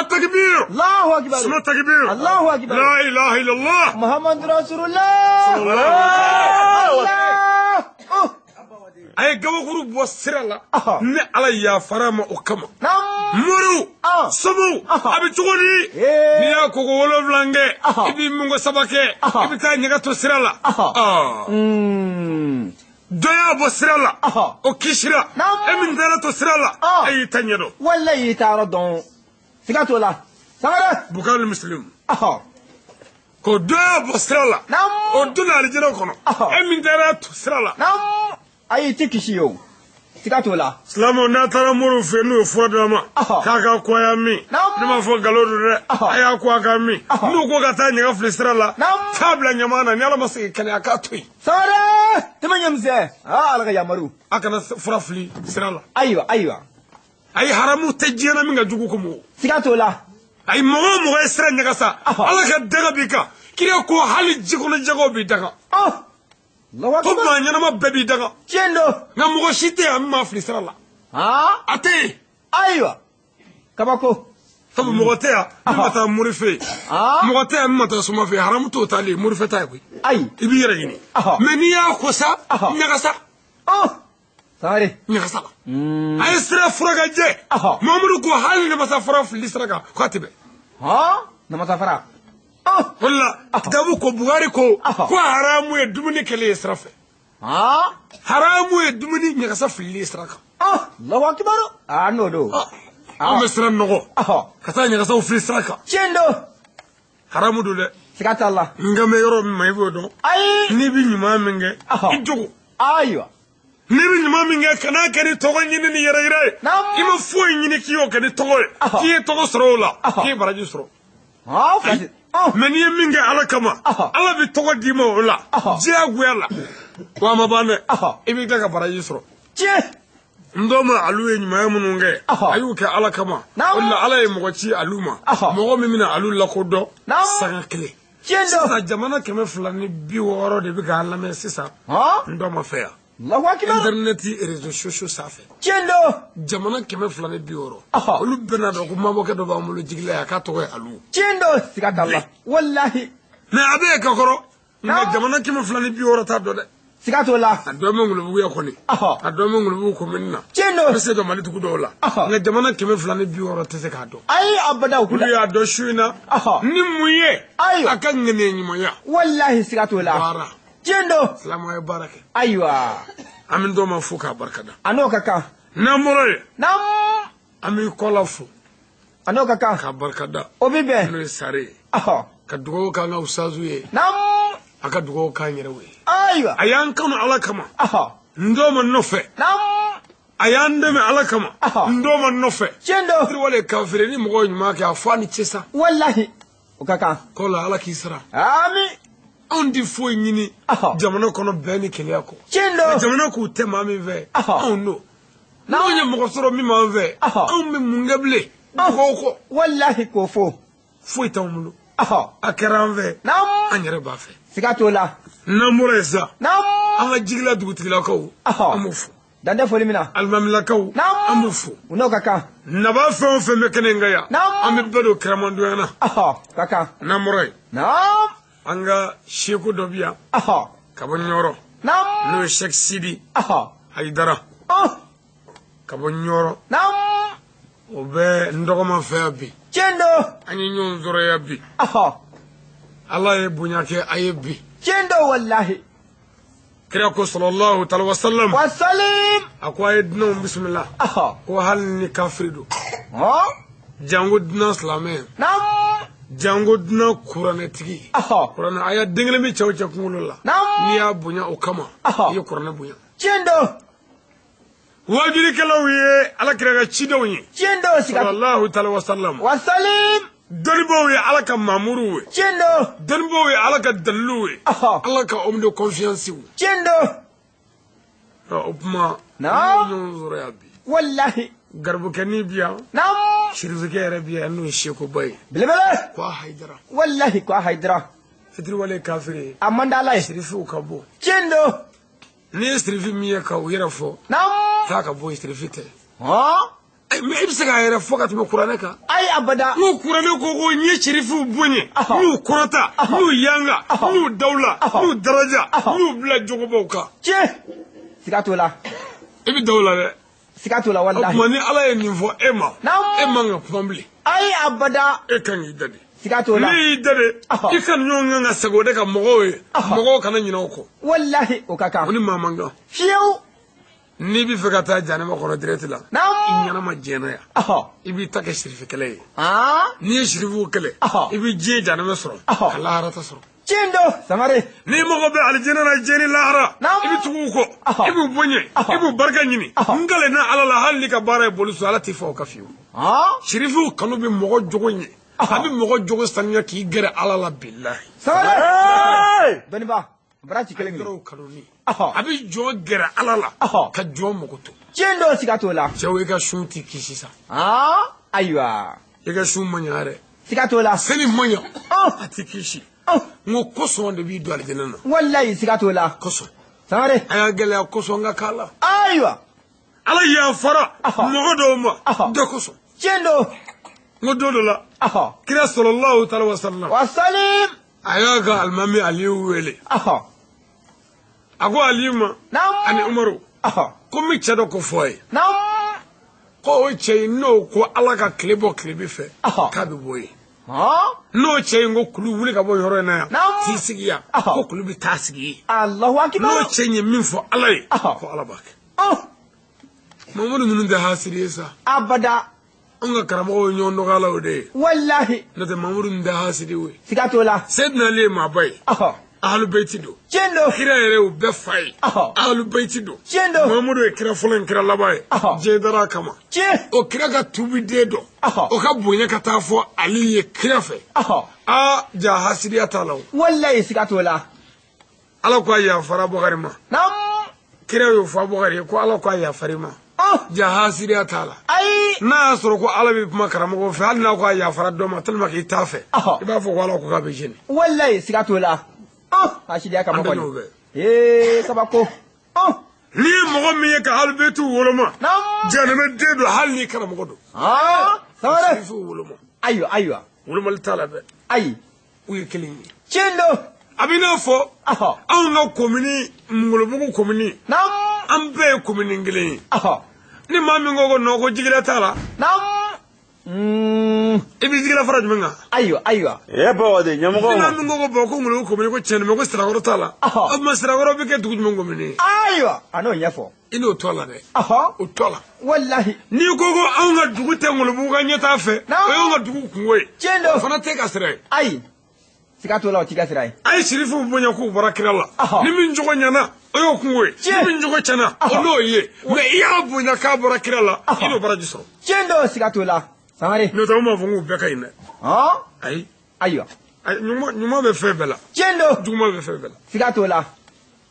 التكبير الله أكبر اسمه التكبير الله أكبر لا إله إلا الله محمد رسول الله الله a ye gabakuru bɔ sira la ni Ala yafara ma o kama moriw somow a bɛ cogo di n'i y'a koko 7 kɛ i b'i munko 3 kɛ i bɛ taa ɲaga to sira la dɔ y'a bɔ sira la o kisira e min taara to sira la e y'i ta ɲɛdɔn walayi i ta yɔrɔ dɔn siga t'o la Sangare Bukari Muslim ko dɔ y'a bɔ sira la o donna alijinɛ kɔnɔ e min taara to sira la ayi i tɛ kisi o siga t'o la silamɛw n'a taara moriw fɛ n'u ye fura d'a ma k'a ka ko a y'a min ne m'a fɔ nkalon don dɛ a y'a ko a ka min n'u ko ka taa ɲaga fili sira la k'a bila ɲama na ni Ala ma segin kɛnɛya k'a to yen Sangare tɛmɛ ɲɛmisɛn Ala ka yamaru a kana fura fili sira la ayiwa ayiwa ayi haramu tɛ diɲɛ na min ka jugu komi o siga t'o la ayi mɔgɔ o mɔgɔ ye sira ɲagasa Ala ka daga b'i kan kira ko hali jikɔnɔ jɛgɛw b'i daga ko maa ɲɛnama bɛɛ b'i daga tiɲɛ don nka mɔgɔ si tɛ yan min m'a fili sira la a tɛ yen ayiwa kabako sabu mɔgɔ tɛ yan min ma taa mori fɛ yen mɔgɔ tɛ yan min ma taa soma fɛ yen haramu t'o taalen mori fɛ ta ye koyi ayi i b'i yɛrɛ ɲini mɛ n'i y'a ko sa ɲagasa Sangare ɲagasa la a ye sira fura ka jɛ Mamadu ko hali namasa fara fili sira kan k'a tɛ bɛn namasa fara o de la kitabu ko Bukari ko ko haramu ye dumuni kɛlen ye sira fɛ haramu ye dumuni ɲagasa filili ye sira kan Allahu akibaru n'o don an bɛ sira nɔgɔ ka taa ɲagasaw fili sira kan tiɲɛ don haramu don dɛ siga t'a la n kan bɛ yɔrɔ min ma i b'o dɔn ayi n'i bɛ ɲuman min kɛ i jogo ayiwa n'i bɛ ɲuman min kɛ kan'a kɛ ni tɔgɔ ɲini ni yɛrɛ yira ye i ma foyi ɲini k'i y'o kɛ ni tɔgɔ ye k'i ye tɔgɔ sɔrɔ o la k'i ye baraji sɔrɔ mɛ n'i ye min kɛ Ala kama Ala bɛ tɔgɔ d'i ma o la diyagoya la wa a ma ban dɛ i b'i tila ka baraji sɔrɔ n dɔ ma alu ye ɲumanya minnu kɛ a y'u kɛ Ala kama o de la Ala ye mɔgɔ ci alu ma mɔgɔ min bɛna alu lakodɔn sanga kelen sisan jamana 260 de bɛ k'an lamɛn sisan n dɔ ma fɛ yan internet réseaux sociaux sanfɛ tiɲɛ don jamana 260 olu bɛɛ n'a dɔn ko mabɔkɛ dɔ b'an bolo jigila ye a k'a tɔgɔ ye Alu tiɲɛ don siga t'a la walahi mɛ a bɛ yen ka kɔrɔ nka jamana 260 t'a dɔn dɛ siga t'o la a dɔ bɛ Ngolobugu yan kɔni a dɔ bɛ Ngolobugu commune na tiɲɛ don a bɛ se ka Mali dugu dɔw la nka jamana 260 tɛ se k'a dɔn ayi abada olu y'a dɔn su in na ni mun ye a ka ŋaniya ɲumanya walahi siga t'o la baara tiɲɛ don silamɛya ye baara kɛ ayiwa an bɛ dɔ ma fo k'a barikada a n'o ka kan n'an bɔra yen an bɛ kɔla fo a n'o ka kan k'a barikada o bɛ bɛn n'o ye sare ye ka dugawu k'an ka usazu ye a ka dugawu k'an yɛrɛw ye ayiwa a y'an kanu Ala kama n dɔ ma nɔfɛ a y'an dɛmɛ Ala kama n dɔ ma nɔfɛ tiɲɛ don wale kafiri ni mɔgɔ ɲuman kɛ a fɔ a ni ce sa walahi o ka kan kɔla Ala k'i sara ami anw tɛ foyi ɲini jamana kɔnɔ bɛn ni keleya kɔ tiɲɛ don jamana k'u tɛ maa min fɛ anw don n'anw ye mɔgɔ sɔrɔ min b'an fɛ anw bɛ mun kɛ bilen mɔgɔw kɔ walahi k'o fɔ foyi t'anw bolo a kɛra an fɛ an yɛrɛ b'a fɛ siga t'o la n'an bɔra yen sisan an ka jigila dugutigilakaw an b'u fo dan tɛ foli min na alimamilakaw an b'u fo u n'o ka kan naba fɛn o fɛn bɛ kɛnɛ in kan yan an bɛ bɛɛ don kiramandonya na ka kan n'an bɔra yen an ka seku dɔ bi yan ka bɔ Ɲɔrɔ n'o ye Sɛki Sidi Hayidara ka bɔ Ɲɔrɔ o bɛ n dɔgɔma fɛ yan bi tiɲɛ don an ye ɲɔgɔn sɔrɔ yan bi Ala ye bonya kɛ a ye bi tiɲɛ don walahi kira ko sallallahu taala wa sallam a ko a ye dunanw bisimila ko hali ni kafiri don jango dunan silamɛ jango dunan kuranɛtigi kuranɛ a y'a den kelen bɛ cɛw cɛ kunkolo la n'i y'a bonya o kama i ye kuranɛ bonya tiɲɛ don wajulikɛlaw ye Ala kira ka cidenw ye tiɲɛ don sallallahu taala wa sallam Dɔnnibaaw ye Ala ka mamuruw ye. Tiɲɛ don. Dɔnnibaaw ye Ala ka daliluw ye. Ala ka homme de confiance ye. Tiɲɛ don. O tuma. Naam. Ɲɔgɔn sɔrɔ yan bi. Walahi. Garibukɛnin bi yan. Naam. Sirifikɛ yɛrɛ bi yan n'o ye Sekuba ye. Belebele. Ko a Hayidara. Walahi ko a Hayidara. Fitiriwale ye kafiri ye. A man di Ala ye. Sirifiw ka bɔ. Tiɲɛ don. N'i ye sirifi min ye ka u yɛrɛ fɔ. Naam. Taa ka bɔ yen sirifi tɛ. Hɔn. Mais i bɛ se k'a yɛrɛ fɔ ka tɛmɛ kuranɛ kan. Ayi abada. N'o kuranɛ ko ko n ye sirifiw bonya. N y'u kɔrɔta. N y'u yanga. N y'u dawula. N y'u daraja. N y'u bila jogobaw kan. Tiɲɛ. Siga t'o la. I bɛ dawula dɛ. Siga t'o la walahi. O tuma ni Ala ye nin fɔ e ma. Naam. E man ka kuma bilen. Ayi abada. E kan k'i da de. Siga t'o la. N'i y'i da de. I ka ɲɔgɔn kan ka segin o de ka mɔgɔw ye. Mɔgɔw kana ɲinɛ o kɔ. Walahi o ka kan. O ni maa man kan. Fiyewu. N'i bɛ fɛ ka taa janɛmɛ kɔnɔ direct la. Naam. I ɲɛnama diɲɛ na yan. I b'i ta kɛ sirifikɛlɛ ye. N'i ye sirifiw kɛlɛ. I bɛ diɲɛ janɛmɛ sɔrɔ. Ka lahara ta sɔrɔ. Tiɲɛ don Sangare. N'i mago bɛ alijinɛ na diɲɛ ni lahara. Naam. I bɛ tugu u kɔ. I b'u bonya. I b'u barika ɲini. N kalenna Ala la hali n'i ka baara ye boli so Ala t'i fa o ka fiyewu. Sirifiw kanu bɛ mɔgɔ jogo ɲɛ. A bɛ mɔgɔ jogo sanuya k'i gɛrɛ Ala la bilahi. Sangare. Dɔnniba. Bara ci kelen kelen. A bɛ jɔn gɛrɛ Ala la. Ka jɔn mago to. Tiɲɛ don siga t'o la. Cɛw i ka sun t'i kisi sa. Ayiwa. I ka sun man ɲa dɛ. Siga t'o la. Seli man ɲa. A t'i kisi. N ko kosɔn de b'i don alijinɛ na. Walayi siga t'o la. Kosɔn. Sangare. A y'a gɛlɛya kosɔn ka k'a la. Ayiwa. Ala yafara mɔgɔ dɔw ma. Dɔ kosɔn. Tiɲɛ don. N ko don dɔ la. Kira sɔlɔlahu taala wa salam. Wa salim. A y'a ka alimami Aliyu wele. A ko Aliyu ma. Naam. Ani Umaru. Ko n bɛ cɛ dɔ ko fɔ a ye. Naam. Ko o cɛ in n'o ko Ala ka tile bɔ tile fɛ. K'a bɛ bɔ yen. N'o cɛ in ko kulu wuli ka bɔ yɔrɔ in na yan. Naam. T'i sigi yan. Ko kulu bɛ taa sigi yen. Alahu akibaru. N'o cɛ in ye min fɔ Ala ye. Ko Ala b'a kɛ. Mamadu ninnu tɛ hasiri ye sa. Abada. Anw ka karamɔgɔw ye ɲɔgɔn dɔgɔya la o de ye. Walahi. N'o tɛ Mamadu ninnu tɛ hasiri ye. Siga t'o la. Seyidina Ali ye maaba ye. Ahalu beyti don. Tiɲɛ don. Kira yɛrɛ y'u bɛɛ fa ye. Ahalu beyti don. Tiɲɛ don. Mamadu ye kira fɔlɔ in kira laban ye. Diɲɛ dara a kama. Tiɲɛ. O kira ka tubiden dɔn. O ka bonya ka taa fɔ Ali ye kira fɛ. Aa ja hasiriya t'a la o. Walayi siga t'o la. Ala ko a yafara Bukari ma. Naam. Kira y'o fɔ Bukari ye ko Ala ko a yafara i ma. Ja hasiriya t'a la. Ayi. N'a y'a sɔrɔ ko Ala bɛ kuma karamɔgɔ fɛ hali n'a ko a yafara dɔ ma tellement k'i t'a fɛ. I b'a fɔ ko Ala ko k'a bɛ jeni. Walayi siga t'o la. Hasidiya kama kɔni. Ee kabako. N'i ye mɔgɔ min ye ka alibetiw woloma. Janɛmɛ den don hali n'i karamɔgɔ don. Sangare. Sirifiw woloma. Ayiwa ayiwa. Wolomali t'a la dɛ. Ayi. U ye kelen ye. Tiɲɛ don. A b'i n'a fɔ. Anw ka komini Ngolobugu komini. An bɛɛ ye komini kelen ye. Ni maa min ko ko non ko jigila t'a la. I bɛ jigila fara jumɛn kan. Ayiwa ayiwa. E bɔ de ɲɛmɔgɔ. Ni maa min ko ko bɔn ko Ngolobugu komini ko tiɲɛ don ko Sirakɔrɔ t'a la. O tuma Sirakɔrɔ bɛ kɛ dugu jumɛn komini ye. Ayiwa a n'o ɲɛfɔ. I n'o tɔ la dɛ. O tɔ la. Walahi. N'i ko ko anw ka dugu tɛ Ngolobugu ka ɲɛtaa fɛ. O y'anw ka dugu kungo ye. Tiɲɛ don. O fana tɛ ka sira ye. Ayi. Siga t'o la o t'i ka sira ye. A ye sirifiw bonya k'u bɔra kira la. Ni min jogo ɲɛna o y'o kungo ye. Ni min jogo tiɲɛna o n'o ye. Mais i y'a bonya k'a bɔra kira la i n'o baraji sɔrɔ. Tiɲɛ don siga t'o la. Sangare. N'o tɛ anw b'a fɔ k'u bɛɛ ka ɲi dɛ. Ayi. Ayiwa. Ɲuman bɛ fɛn bɛɛ la. Tiɲɛ don. Juguman bɛ fɛn bɛɛ la. Siga t'o la.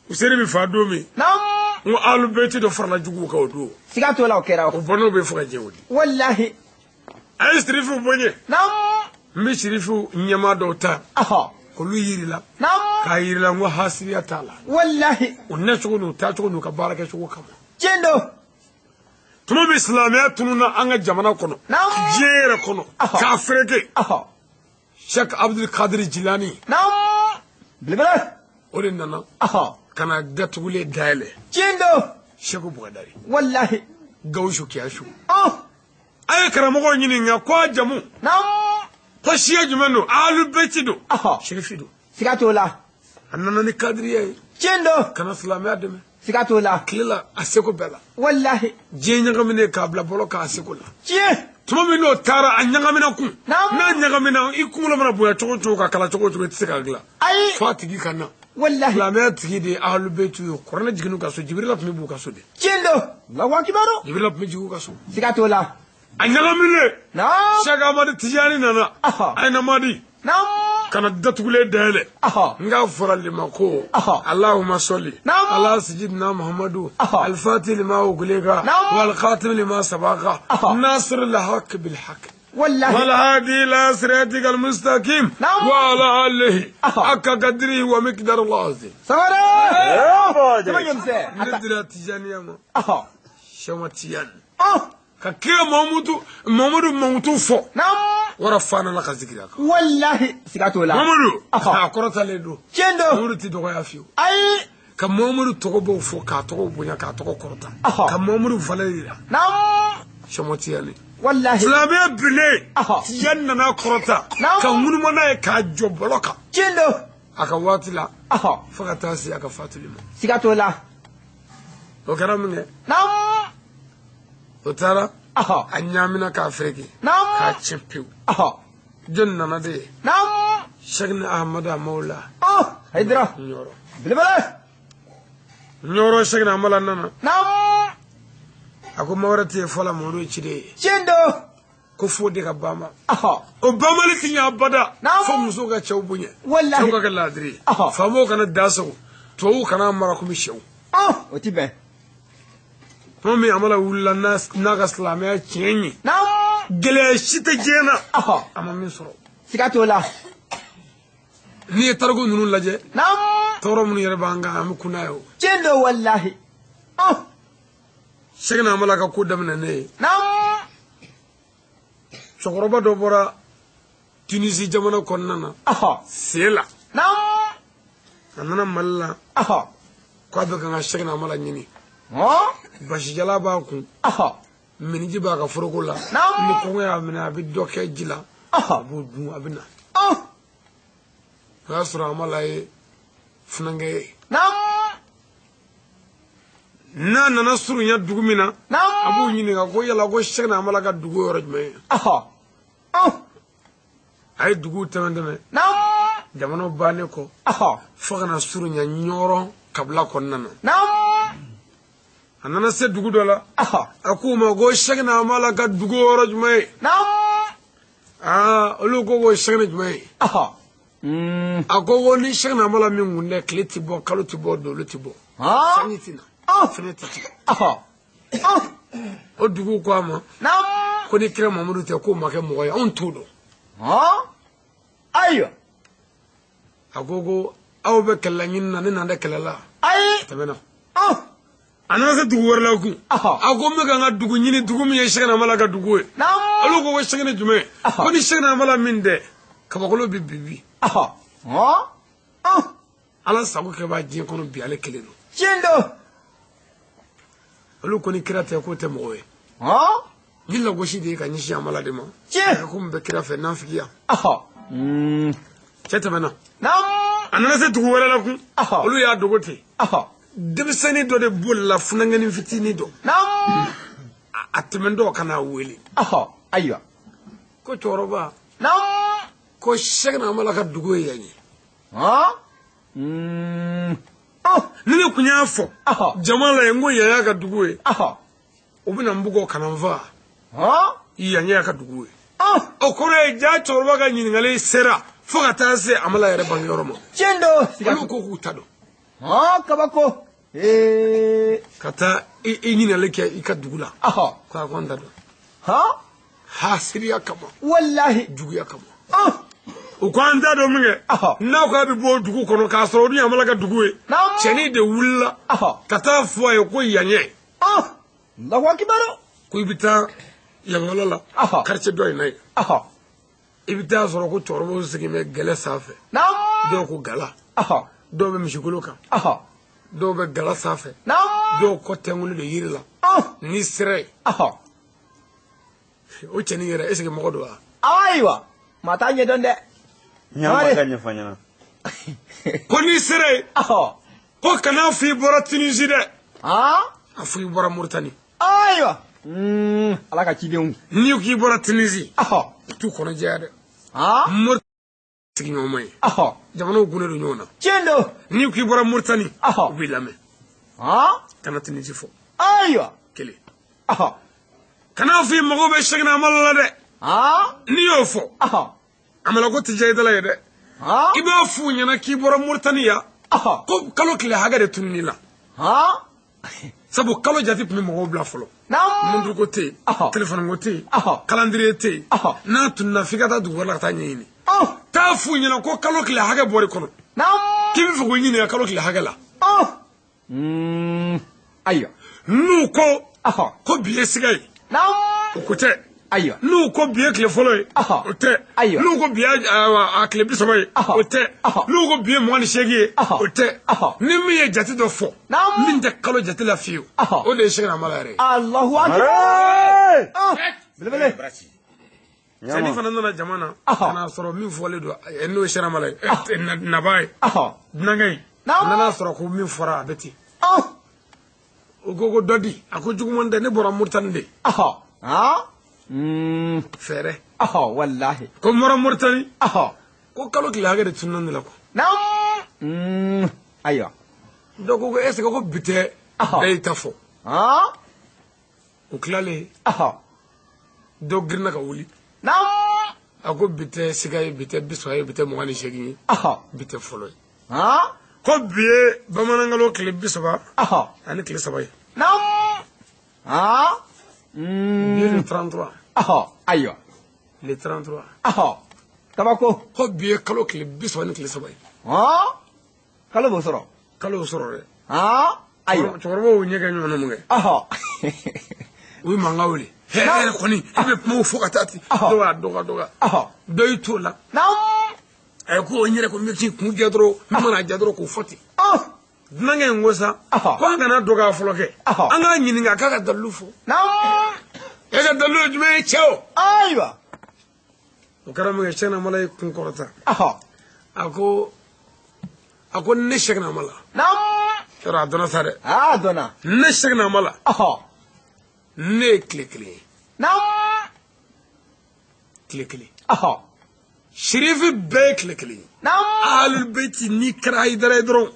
Useni bɛ fa don min. Naam. N ko alu bɛɛ dɔ farala juguw kan o don. Siga t'o la o kɛra. O bɔnnaw bɛ fo ka jɛ o de. Walahi. A ye sirifiw bonya. Naam. N bɛ sirifiw ɲɛmaa dɔw ta. K'olu yiri la. Naam. K'a yiri la n ko hasiriya t'a la. Walahi. U nacogo n'u taacogo n'u ka baarakɛcogo kama. Tiɲɛ don. Tuma min silamɛya tununna an ka jamana kɔnɔ. Naam. Diɲɛ yɛrɛ kɔnɔ. K'a fereke. Cheikh Abdul Qadir Jilani. Naam. Belebele. O de nana. Ka na datugulen dayɛlɛ. Tiɲɛ don. Cheikh Bukadari. Walahi. Gawusu Kiyasu. A ye karamɔgɔw ɲininka ko a jamu. Naam. Ko siya jumɛn don? Alu bɛti don. Sirifi don. Siga t'o la. A nana ni kadiriya ye. Tiɲɛ don. Ka na silamɛya dɛmɛ. Siga t'o la. Tile la a seko bɛɛ la. Walahi. Diɲɛ ɲagaminen k'a bila bɔlɔ k'a seko la. Tiɲɛ. Tuma min n'o taara a ɲagamina kun. Naam. N'a ɲagamina i kunkolo mana bonya cogo o cogo ka kalan cogo o cogo i tɛ se k'a dilan. Ayi. F'a tigi ka na. Walahi. Silamɛya tigi de ye alu bɛti ye. Kuranɛ jiginn'u ka so Jibirila tun bɛ b'u ka so de. Tiɲɛ don. Alahu akibaru. Jibirila tun bɛ jigin u ka so. Siga t'o la. A ɲagaminen. Cheikh Ahmad Tijani nana. Ayinamadi. Kana datugulen dayɛlɛ. N k'a fɔra le ma ko Allahumma salli ala sayyidina Muhammadu al-fatih lima ughliqa wal khatim lima sabaqa nasir al-haqq bil haqq wallahi wal hadi ila siratikal mustaqim wa ala alihi haqqa qadrihi wa miqdarihi al-azim. Sangare. Jama Ne dira Tijaniya ma Cheikh Tijani ka kira Muhammadu Mamutu fɔ wara fana la ka zikiri a kan. Wallahi siga t'o la. Muhammadu a kɔrɔtalen don. Tiɲɛ don. Muhammadu tɛ dɔgɔya fiyewu. Ayi. Ka Muhammadu tɔgɔ b'o fɔ k'a tɔgɔ bonya k'a tɔgɔ kɔrɔta. Ka Muhammadu valeur yira. Cheikh Tijani. Wallahi. Silamɛya binnen. Tijani nana kɔrɔta. Ka ŋunuma n'a ye k'a jɔ bɔlɔ kan. Tiɲɛ don. A ka waati la. Fo ka taa se a ka fatuli ma. Siga t'o la. O kɛra min kɛ. O taara. A ɲaamina k'a fereke. K'a tiɲɛ pewu. Jɔnni nana de ye. Cheikh Ahmada Mawla. Hayidara. Ɲɔrɔ. Belebele. Ɲɔrɔ Cheikh Ahmada nana. A ko maa wɛrɛ tɛ yen fɔlɔ Mamadu ye ciden ye. Tiɲɛ don. Ko fo de ka ban ma. O banbali ti ɲɛ abada. Fo musow ka cɛw bonya. Walahi. Cɛw ka kɛ laadiri ye. Faamaw kana da sago. Tubabuw kana mara komi sɛw. O ti bɛn. Tuma min Amala wulila n'a ka silamɛya tiɲɛ ye. Gɛlɛya si tɛ diɲɛ na. A ma min sɔrɔ. Siga t'o la. N'i ye tariku ninnu lajɛ. Tɔɔrɔ minnu yɛrɛ b'an kan an bɛ kun n'a ye o. Tiɲɛ don walahi. Cheikh Amala ka ko daminɛ ne ye. Cɛkɔrɔba dɔ bɔra Tunisie jamana kɔnɔna na. Sen la. A nana Mali la. K'a bɛ ka n ka Cheikh Amala ɲini. Basijala b'a kun. Miniji b'a ka foroko la. Ni kɔngɔ y'a minɛ a bɛ dɔ kɛ ji la. A b'o dun a bɛ na. O y'a sɔrɔ Amala ye funankɛ ye. N'a nana surunya dugu min na. A b'u ɲininka ko yala ko Cheikh Amala ka dugu yɔrɔ jumɛn ye. A ye duguw tɛmɛ tɛmɛ. Jamanaw bannen kɔ. Fo ka na surunya Ɲɔrɔ kabila kɔnɔna na. A nana se dugu dɔ la. A k'u ma ko Cheikh Amala ka dugu yɔrɔ jumɛn ye. Aa olu ko Cheikh jumɛn ye. A ko ni Cheikh Amala min kun dɛ tile ti bɔ kalo ti bɔ dolo ti bɔ. Sanji ti na. Fɛnɛ ti tigɛ. O dugu ko a ma. Ko ni kira Mamadu tɛ k'o ma kɛ mɔgɔ ye anw t'o dɔn. Ayiwa. A ko aw bɛ kɛlɛ ɲini na ne n'an tɛ kɛlɛ la. Ayi. Tɛmɛna. A nana se dugu wɛrɛ la kun. A ko n bɛ ka n ka dugu ɲini dugu min ye Cheikh Amala ka dugu ye. Olu ko Cheikh jumɛn ye. Ko ni Cheikh Amala min tɛ kabakolo bɛ bi bi. Ala sago kɛ b'a diɲɛ kɔnɔ bi ale kelen don. Tiɲɛ don. Olu ko ni kira tɛ k'o tɛ mɔgɔ ye. Ni lagosi de ye ka ɲɛsin Amala de ma. Tiɲɛ. Ko min bɛ kira fɛ nafigiya. Cɛ tɛmɛna. A nana se dugu wɛrɛ la kun. Olu y'a dogo ten. Denmisɛnnin dɔ de bolila funankɛnin fitinin dɔ. A tɛmɛntɔ ka n'a wele. Ayiwa. Ko cɛkɔrɔba. Ko Cheikh Amala ka dugu ye yan ye. Ni ne kun y'a fɔ. Jama la yen n ko yan y'a ka dugu ye. O bɛna n bugɔ ka na n faga. Yan y'a ka dugu ye. O kɔrɔ ye ja cɛkɔrɔba ka ɲininkali sera fo ka taa se Amala yɛrɛ bangeyɔrɔ ma. Tiɲɛ don. Olu ko k'u ta dɔn. Kabako. Ka taa i ɲininkali kɛ i ka dugu la. K'a ko n ta dɔn. Hasiriya kama. Walahi. Juguya kama. U ko an t'a dɔn min kɛ. N'a ko a bɛ bɔ dugu kɔnɔ k'a sɔrɔ o dun ye Amala ka dugu ye. Cɛnin de wulila. Ka taa fɔ a ye ko yan ye. Allahu akibaru. Ko i bɛ taa yanwala la. Quartier dɔ in na yen. I bɛ taa sɔrɔ ko cɛkɔrɔbaw sigilen bɛ gɛlɛ sanfɛ. Dɔw ko gala. Dɔw bɛ misikolo kan. Dɔw bɛ gala sanfɛ. Dɔw kɔ tɛnkunnen don yiri la. N'i sera yen. O cɛnin yɛrɛ est ce que mɔgɔ don wa. Ayiwa maa t'a ɲɛdɔn dɛ. Ɲama ka ɲɛfɔ ɲɛna. Ko n'i sera yen. Ko kana fɔ i bɔra Tunisie dɛ. A fɔ i bɔra Mauritanie. Ayiwa. Ala ka cidenw. N'i ko k'i bɔra Tunisie. U t'u kɔnɔ jɛya dɛ. Mauritanie sigiɲɔgɔnma ye. Jamanaw gunnen don ɲɔgɔn na. Tiɲɛ don. N'i ko k'i bɔra Mauritanie. U b'i lamɛn. Kana Tunisie fɔ. Ayiwa. Kelen. Kana f'i mago bɛ Sɛkina Amala la dɛ. N'i y'o fɔ. Amala ko tɛ diya i da la ye dɛ. I b'a f'u ɲɛna k'i bɔra Moritani yan. Ko kalo tile hakɛ de tunun'i la. Sabu kalo jate tun bɛ mɔgɔw bila fɔlɔ. Montre ko tɛ yen, téléphone ko tɛ yen, calendrier tɛ yen. N'a tununna f'i ka taa dugu wɛrɛ la ka taa ɲɛɲini. Taa f'u ɲɛna ko kalo tile hakɛ bɔr'i kɔnɔ. K'i bɛ fɛ k'o ɲininka kalo tile hakɛ la. Ayiwa. N'u ko ko bi ye siga ye. O ko tɛ. Ayiwa. N'u ko bi ye tile fɔlɔ ye. O tɛ. Ayiwa. N'u ko bi ye a tile 30 ye. O tɛ. N'u ko bi ye 28 ye. O tɛ. Ni min ye jate dɔ fɔ. Min tɛ kalo jate la fiyewu. O de ye Sɛkina Amala yɛrɛ ye. Alahu akibaru. Belebele. Cɛnin fana nana jama na. Ka n'a sɔrɔ min fɔlen don n'o ye Sɛkina Amala ye. Naba ye. Dunankɛ in. A nana sɔrɔ ko min fɔra a bɛ ten. O ko ko dɔ di. A ko juguman tɛ, ne bɔra Moritani de. Fɛɛrɛ. Walahi. Ko n bɔra Moritani. Ko kalo tile hakɛ de tununna ne la ko. Ayiwa. Dɔw ko est ce que ko bi tɛ bɛɛ y'i ta fɔ. O tilalen. Dɔ girinna ka wuli. A ko bi tɛ siga ye, bi tɛ 30 ye, bi tɛ 28 ye. Bi tɛ fɔlɔ ye. Ko bi ye bamanankalo tile 30 ani tile 3 ye. Bi ye le 33. Ayiwa. Le 33. Kabako. Ko bi ye kalo tile 30 ni tile 3 ye. Kalo b'o sɔrɔ. Kalo y'o sɔrɔ dɛ. Ayiwa. Cɛkɔrɔbaw y'u ɲɛ kɛ ɲɔgɔn na mun kɛ. U ye mankan wuli. Hɛrɛ kɔni i bɛ kumaw fɔ ka taa ten. Dɔw y'a dɔgɔ. Dɔ y'i t'o la. A ko n yɛrɛ ko n bɛ k'i kun jɛ dɔrɔn n mana ja dɔrɔn k'o fɔ ten. Dunankɛ in ko sa. Ko an kana dɔgɔya fɔlɔ kɛ. An k'a ɲininka k'a ka dalilu fɔ. E ka dalilu ye jumɛn ye cɛ o. Ayiwa. O kɛra mun kɛ Sɛkina Amala ye kun kɔrɔta. A ko ne Sɛkina Amala. Yɔrɔ a dɔnna sa dɛ. A dɔnna. Ne Sɛkina Amala. Ne ye tile kelen ye. Tile kelen. Sirifi bɛɛ ye tile kelen ye. Ahlul Bayti n'i kɛra Hayidara ye dɔrɔn.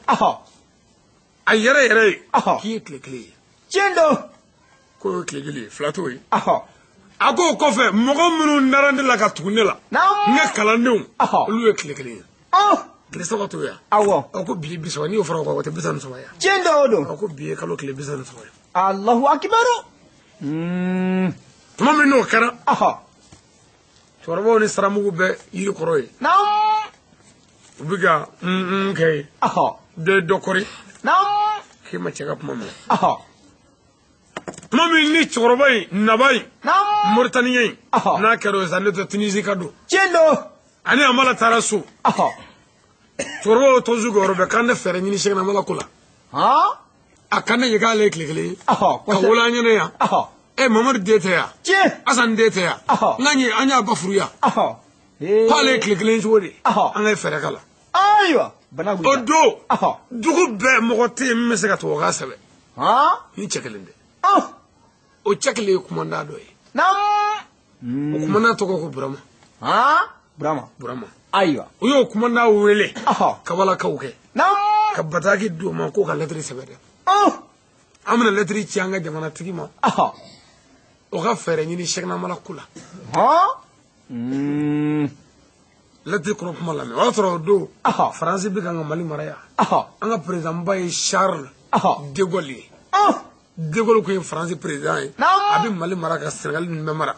A yɛrɛ yɛrɛ ye. K'i ye tile kelen ye. Tiɲɛ don. K'o ye tile kelen ye, fila t'o ye. A k'o kɔfɛ mɔgɔ minnu nara ne la ka tugu ne la. N ka kalandenw. Olu ye tile kelen ye. Tile 3 t'o ye. Awɔ. A ko bi ye 30 n'i y'o fara o kan o tɛ 33 ye. Tiɲɛ don o don. A ko bi ye kalo tile 33 ye. Alahu akibaru. Tuma min n'o kɛra. Cɛkɔrɔbaw ni saramugu bɛ yiri kɔrɔ ye. U bɛ ka kɛ ye. Dɔ ye dɔ kɔri. K'i ma cɛ ka kuma mɛn. Tuma min ni cɛkɔrɔba in naba in. Moritaniyɛn in. N'a kɛra o ye sa ne tɛ Tunisie ka don. Tiɲɛ don. Ani Amala taara so. Cɛkɔrɔbaw tɔnsu kɛ yɔrɔ bɛɛ k'an tɛ fɛɛrɛ ɲini Sɛkina Amala ko la. A ka ne ye k'ale ye tile kelen ye. Ka wolo an ɲɛna yan. Mamadu den tɛ yan. Asan den tɛ yan. N'an ye an y'a ba furu yan. K'ale ye tile kelen cogo di. An ka fɛɛrɛ k'a la. Ayiwa. Bana wulila. O don. Dugu bɛɛ mɔgɔ tɛ yen min bɛ se ka tubabukan sɛbɛn. Ni cɛ kelen tɛ. O cɛ kelen ye kumanda dɔ ye. O kumanda tɔgɔ ko Burama. Burama. Ayiwa. U y'o kumanda wele. Kabalakaw kɛ. Ka bataki d'u ma k'o ka lɛtiri sɛbɛn dɛ. An bɛna lɛtiri ci an ka jamanatigi ma. O ka fɛɛrɛ ɲini Sɛkina Amala ko la. Lɛtiri kɔnɔ kuma lamɛn. O y'a sɔrɔ o don. Faransi bɛ kan ka Mali mara yan. An ka président ba ye Charles de Gaulle ye. De Gaulle kun ye Faransi président ye. A bɛ Mali mara ka Sénégal ninnu bɛɛ mara.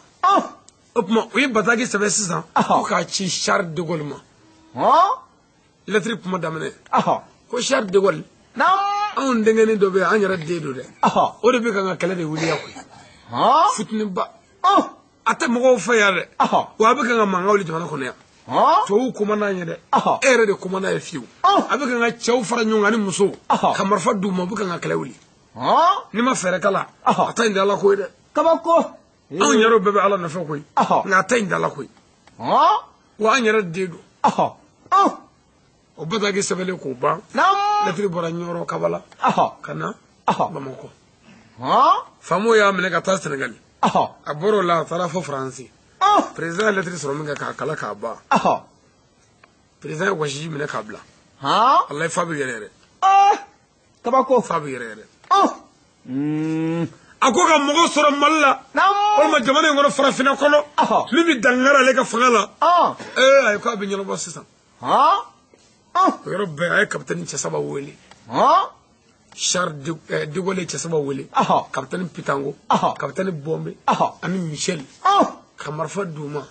O tuma u ye bataki sɛbɛn sisan. Ko k'a ci Charles de Gaulle ma. Lɛtiri kuma daminɛ. Ko Charles de Gaulle. Anw denkɛnin dɔ bɛ yen an yɛrɛ den don dɛ. O de bɛ kan ka kɛlɛ de wuli yan koyi. Futuniba. A tɛ mɔgɔw fɛ yan dɛ. Wa a bɛ kan ka mankan wuli jamana kɔnɔ yan. Tubabuw ko man d'an ye dɛ. E yɛrɛ de ko man d'a ye fiyewu. A bɛ kan ka cɛw fara ɲɔgɔn kan ani musow. Ka marifa d'u ma u bɛ kan ka kɛlɛ wuli. N'i ma fɛɛrɛ k'a la. A ta in tɛ Ala ko ye dɛ. Kabako. Anw yɛrɛw bɛɛ bɛ Ala nɔfɛ koyi. Nka a ta in tɛ Ala ko ye. Wa an yɛrɛ den don. O bataki sɛbɛnlen k'o ban. Lɛtiri bɔra Ɲɔrɔ Kabala. Ka na Bamakɔ. Faamaw y'a minɛ ka taa Sɛnɛgali. A bɔr'o la a taara fɔ Faransi. Président ye lɛtiri sɔrɔ min kɛ k'a kala k'a ban. Président ye wɔsiji minɛ k'a bila. Alayi fa bɛ yɛrɛ yɛrɛ. Kabako. Fa bɛ yɛrɛ yɛrɛ. A ko ka mɔgɔ sɔrɔ Mali la walima jamana in kɔnɔ farafinna kɔnɔ min bɛ dankari ale ka fanga la ayi k'a bɛ ɲɛnabɔ sisan o yɔrɔ bɛɛ a ye kapitɛni cɛ saba wele Charles de Gaulle cɛ saba wele kapitɛni Pitango kapitɛni Bombe ani Michel ka marifa d'u ma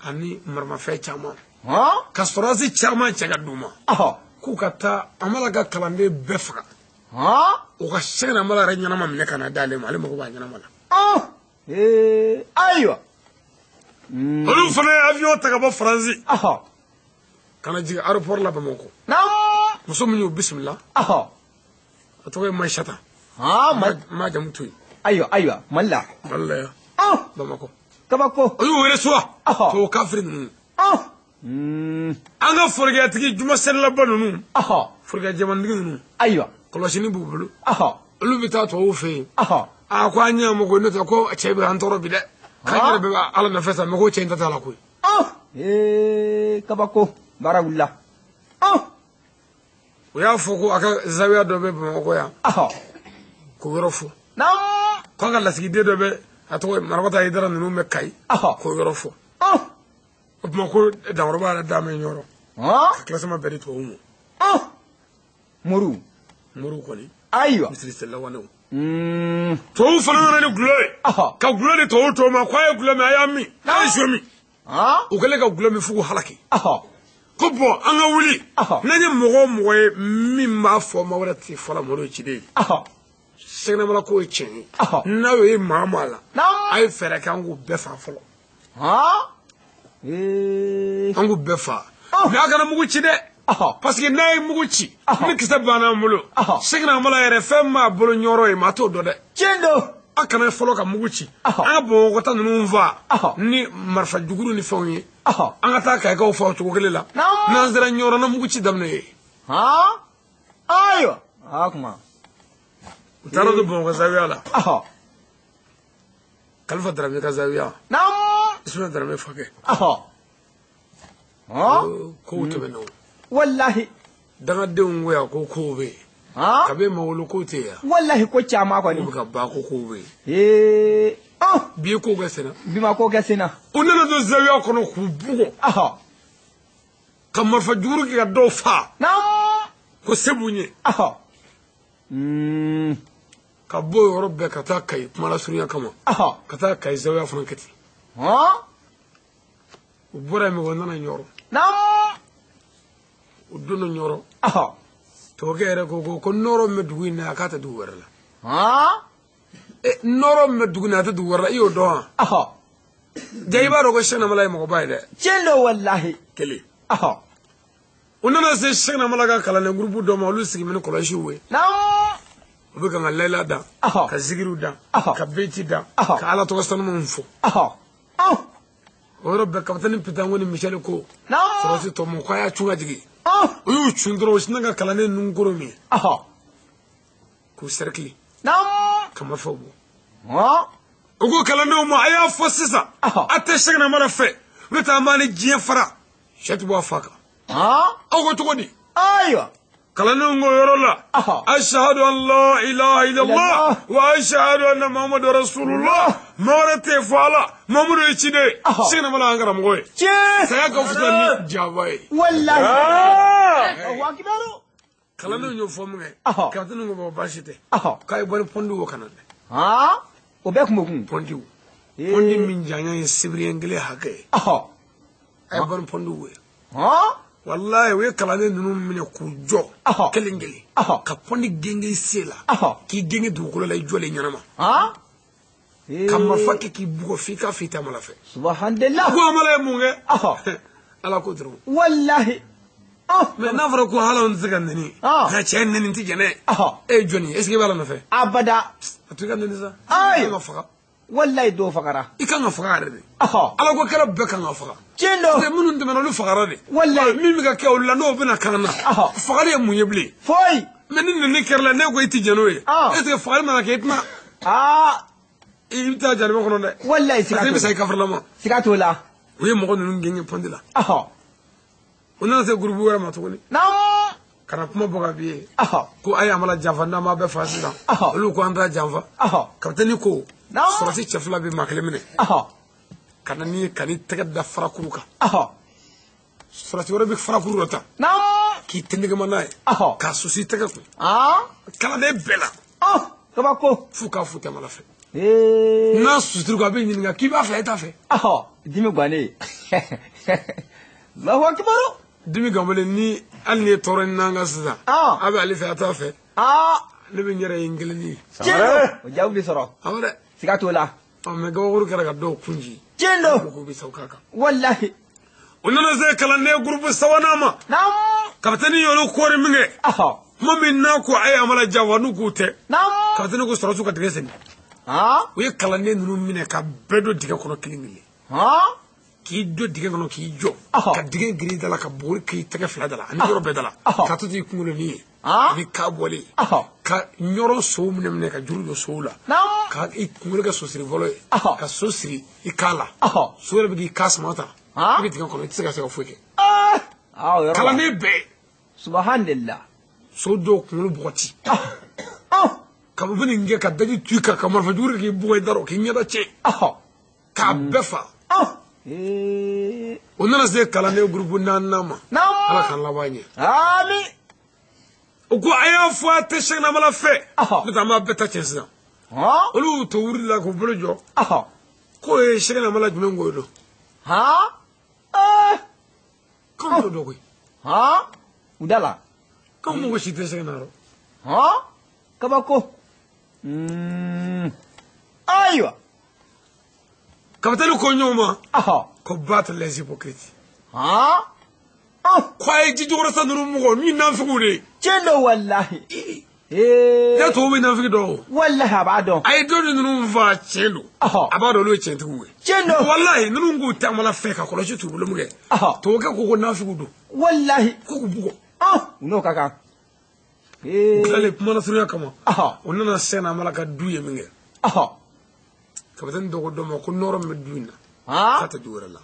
ani maramafɛn caman ka sɔrɔdasi caman cɛ ka d'u ma k'u ka taa Amala ka kalanden bɛɛ faga o ka Sɛkina Amala yɛrɛ ɲɛnama minɛ ka na d'ale ma ale mago b'a ɲɛnama la ayiwa olu fana ye avion ta ka bɔ Faransi ka na jigin aéroport la Bamakɔ muso min y'u bisimila a tɔgɔ ye Maïchata ma jamu to yen ayiwa ayiwa Mali la Mali la yan Bamakɔ kabako o y'u wele suwa tubabu kafiri ninnu an ka forokiyatigi juma selilaba ninnu forokiya jɛmantigi ninnu ayiwa kɔlɔsini b'u bolo olu bɛ taa tubabuw fɛ yen a ko an ɲɛ ma ko n'o tɛ ko cɛ bɛ an tɔɔrɔ bi dɛ k'an yɛrɛ bɛ ala nɔfɛ sa mɛ ko cɛ in ta t'a la koyi kabako baara wulila o y'a fɔ ko a ka zawiya dɔ bɛ Bamakɔ yan k'o yɔrɔ fɔ k'a ka lasigiden dɔ bɛ a tɔgɔ Marabata Hayidara ninnu bɛ Kayi k'o yɔrɔ fɔ o tuma ko dankɔrɔba yɛrɛ da mɛ ɲɔrɔ ka classement bɛɛ di tubabuw ma moriw moriw kɔni ayiwa misiri selilawanew tubabuw fana nana ni gulɔ ye ka gulɔ di tubabuw tɔw ma k'a ye gulɔ min a y'a min a ye sɔ min u kɛlen ka gulɔ min f'u k'u halaki ko bɔn an ka wuli n'an ye mɔgɔ o mɔgɔ ye min b'a fɔ maa wɛrɛ tɛ fɔla mɔgɔ ye ciden ye Sɛkina Amala ko ye tiɲɛ ye n'a y'o ye maa maa la a ye fɛɛrɛ kɛ an k'u bɛɛ fa fɔlɔ an k'u bɛɛ fa mais a kana mugu ci dɛ parce que n'a ye mugu ci ni kisɛ banna an bolo Sɛkina Amala yɛrɛ fɛn b'a bolo ɲɔrɔ ye maa t'o dɔn dɛ tiɲɛ don a kana fɔlɔ ka mugu ci an ka Bamakɔ ta ninnu fa ni marifa juguru ni fɛnw ye an ka taa Kayikaw fa o cogo kelen la n'an sera ɲɔrɔ na mugu ci daminɛ ye ayiwa a kuma u taara don Bamakɔ zawiya la Kalifa Darame ka zawiya Ismaila Darame fakɛ kow tɛmɛna o walahi dangadenw ko yan ko kow bɛ yen kabi ma wolo kow tɛ yan walahi ko caman kɔni ko bɛ ka ban ko kow bɛ yen bi ye kow kɛ senna bi ma ko kɛ senna u nana don zawiya kɔnɔ k'u bugɔ ka marifa juguru kɛ ka dɔw fa ko se b'u ɲɛ ka bɔ o yɔrɔ bɛɛ ka taa Kayi kuma lasurunya kama ka taa Kayi zawiya fana kɛ ten u bɔra yen mɔgɔ nana Ɲɔrɔ u donna Ɲɔrɔ tubabukɛ yɛrɛ ko ko nɔrɔ min bɛ dugu in na a k'a tɛ dugu wɛrɛ la nɔrɔ min bɛ dugu in na a tɛ dugu wɛrɛ la i y'o dɔn wa ja i b'a dɔn ko Sɛkina Amala ye mɔgɔba ye dɛ tiɲɛ don walahi kelen u nana se Sɛkina Amala ka kalanden gurupu dɔ ma olu sigilen ni kɔlɔsiw ye u bɛ ka n ka layila da ka zikiriw da ka beti da ka ala tɔgɔ sanumanw fɔ o yɔrɔ bɛɛ kapitɛni Pitango ni Michel ko sɔrɔsi tɔ ma k'a y'a cun ka jigin u y'u cun dɔrɔn u sinna ka kalanden ninnu koro min k'u cercle ka marifaw bɔ u ko kalandenw ma a y'a fɔ sisan a tɛ Sɛkina Amala fɛ n'o tɛ an b'a ni diɲɛ fara sɛ tɛ bɔ a fa kan aw ko cogo di ayiwa kalandenw ko yɔrɔ la ashhadu an la ilaha illallah wa ashhadu anna muhammadu rasulullah maa wɛrɛ tɛ fɔ ala Muhammadu ye ciden ye Sɛkina Amala y'an karamɔgɔ ye saya ka fisa ni jaba ye walahi kalandenw y'o fɔ min kɛ kapitɛni ko baasi tɛ k'a ye bɔ ni pɔndiw o kana dɛ o bɛɛ kun b'o kun pɔndiw pɔndi min janya ye sibiriɲɛ kelen hakɛ ye a ye bɔ ni pɔndiw ye walayi u ye kalanden ninnu minɛ k'u jɔ kelen kelen ka pɔndi genge i sen la k'i genge dugukolo la i jɔlen ɲɛnama ka marifa kɛ k'i bugɔ f'i k'a f'i tɛ Amala fɛ subhanallah ko Amala ye mun kɛ ala ko dɔrɔn walahi mɛ n'a fɔra ko hali anw tɛ se ka nɛni nka cɛ nɛni tɛ jɛnɛ e ye jɔnni ye est ce que i b'a la nɔfɛ abada a to i ka nɛni sa i kan ka faga walahi dɔw fagara i kan ka faga yɛrɛ de ala ko kɛra bɛɛ kan ka faga tiɲɛ don parce que minnu tɛmɛna olu fagara de walahi min bɛ ka kɛ olu la n'o bɛna kan na fagali ye mun ye bilen foyi mɛ ni nɛni kɛra la ne ko i tɛ jɛn n'o ye est ce que fagali mana kɛ i tɛna i bɛ taa jahanama kɔnɔ dɛ walahi siga t'o la parce que i bɛ sa i kafiralama siga t'o la u ye mɔgɔ ninnu genge pɔndi la u nana se gurupu wɛrɛ ma tuguni Kana kuma bɔ ka bi ye ko a ye Amala janfa n'an b'a bɛɛ fa sisan olu ko an t'a janfa kapitɛni ko sɔrɔsi cɛ fila bɛ maa kelen minɛ ka na n'i ye ka n'i tɛgɛ da farakuru kan sɔrɔsi wɛrɛ bɛ farakuru dɔ ta k'i tɛnɛgɛma n'a ye k'a susu i tɛgɛ kun kalanden bɛɛ la kabako f'u k'a f'u tɛ Amala fɛ n'a susuru kan a bɛ ɲininka k'i b'a fɛ e t'a fɛ dimi gannen Allahu akbar dimi ganbelen ni hali ni ye tɔɔrɔ n'an kan sisan a bɛ ale fɛ a t'a fɛ ne bɛ n yɛrɛ ye n kelen ye tiɲɛ o jaabi bɛ sɔrɔ awɔ dɛ siga t'o la mɛ gabakuru kɛra ka dɔw kun ci tiɲɛ don k'u bɛ sa u k'a kan walahi o nana se kalanden gurupu sabanan ma kapitɛni y'olu kɔɔri min kɛ tuma min n'a ko a ye Amala janfa n'u k'u tɛ kapitɛni ko sɔrɔsiw ka dingɛ sen u ye kalanden ninnu minɛ ka bɛɛ don dingɛ kɔnɔ kelen kelen k'i don dingɛ kɔnɔ k'i jɔ ka dingɛ girin da la ka buguri k'i tɛgɛ fila da la ani yɔrɔ bɛɛ da la ka to t'i kunkolo ni ye ani ka bɔlen ka ɲɔrɔ sow minɛ minɛ ka juru don sow la ka i kunkolo kɛ sosiri fɔlɔ ye ka so siri i kan la so yɛrɛ bɛ k'i kan sama ta i bɛ dingɛ kɔnɔ i tɛ se ka foyi kɛ kalanden bɛɛ subhanallah so dɔw kunkolo bɔgɔti ka bɛ nin kɛ ka daji tu i kan ka marifa jugu k'i bugɔ i da rɔ k'i ɲɛda tiɲɛ k'a bɛɛ fa o nana se kalanden gurupu naaninan ma ala k'an laban ɲɛ ami o ko a y'a fɔ a tɛ Sɛkina Amala fɛ n'o tɛ an b'a bɛɛ ta tiɲɛ sisan olu y'u to wuri la k'u bolo jɔ k'o ye Sɛkina Amala jumɛn ko ye don k'anw t'o dɔn koyi u da la k'anw mɔgɔ si tɛ Sɛkina rɔ kabako ayiwa kapitɛni ko ɲɔgɔn ma ko battre les hypocrites ko a ye jijukɔrɔsa ninnu mɔgɔ min nafigiw de ye tiɲɛ don walahi ne tubabu bɛ nafigi dɔn o walahi a b'a dɔn a ye dɔ de ninnu fa tiɲɛ don a b'a dɔn olu ye tiɲɛtigiw ye tiɲɛ don walahi ninnu k'u tɛ Amala fɛ ka kɔlɔsi t'u bolo min kɛ tubabukɛ ko ko nafigiw don walahi ko k'u bugɔ u n'o ka kan u tilalen kuma lasurunya kama u nana Sɛkina Amala ka du ye min kɛ kapitɛni dɔ ko dɔ ma ko nɔrɔ min bɛ du in na k'a tɛ du wɛrɛ la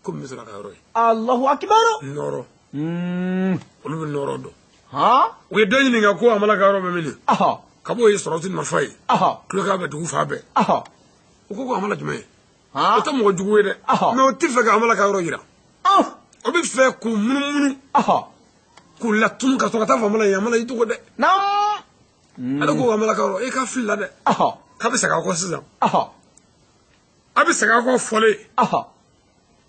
ko min bɛ sɔrɔ a ka yɔrɔ ye Allahu akbar nɔrɔ olu bɛ nɔrɔ dɔn u ye dɔ ɲininka ko Amala ka yɔrɔ bɛ min ka b'o ye sɔrɔsi marifa ye tulokan bɛ dugu fan bɛɛ u ko ko Amala jumɛn ye o tɛ mɔgɔ jugu ye dɛ mɛ o tɛ fɛ ka Amala ka yɔrɔ yira o bɛ fɛ k'u munumunu k'u latunu ka sɔrɔ ka taa fɔ Amala ye Amala y'i dogo dɛ ale ko Amala ka yɔrɔ e ka fili la dɛ k'a bɛ segin a kɔ sisan a bɛ segin a kɔ fɔlen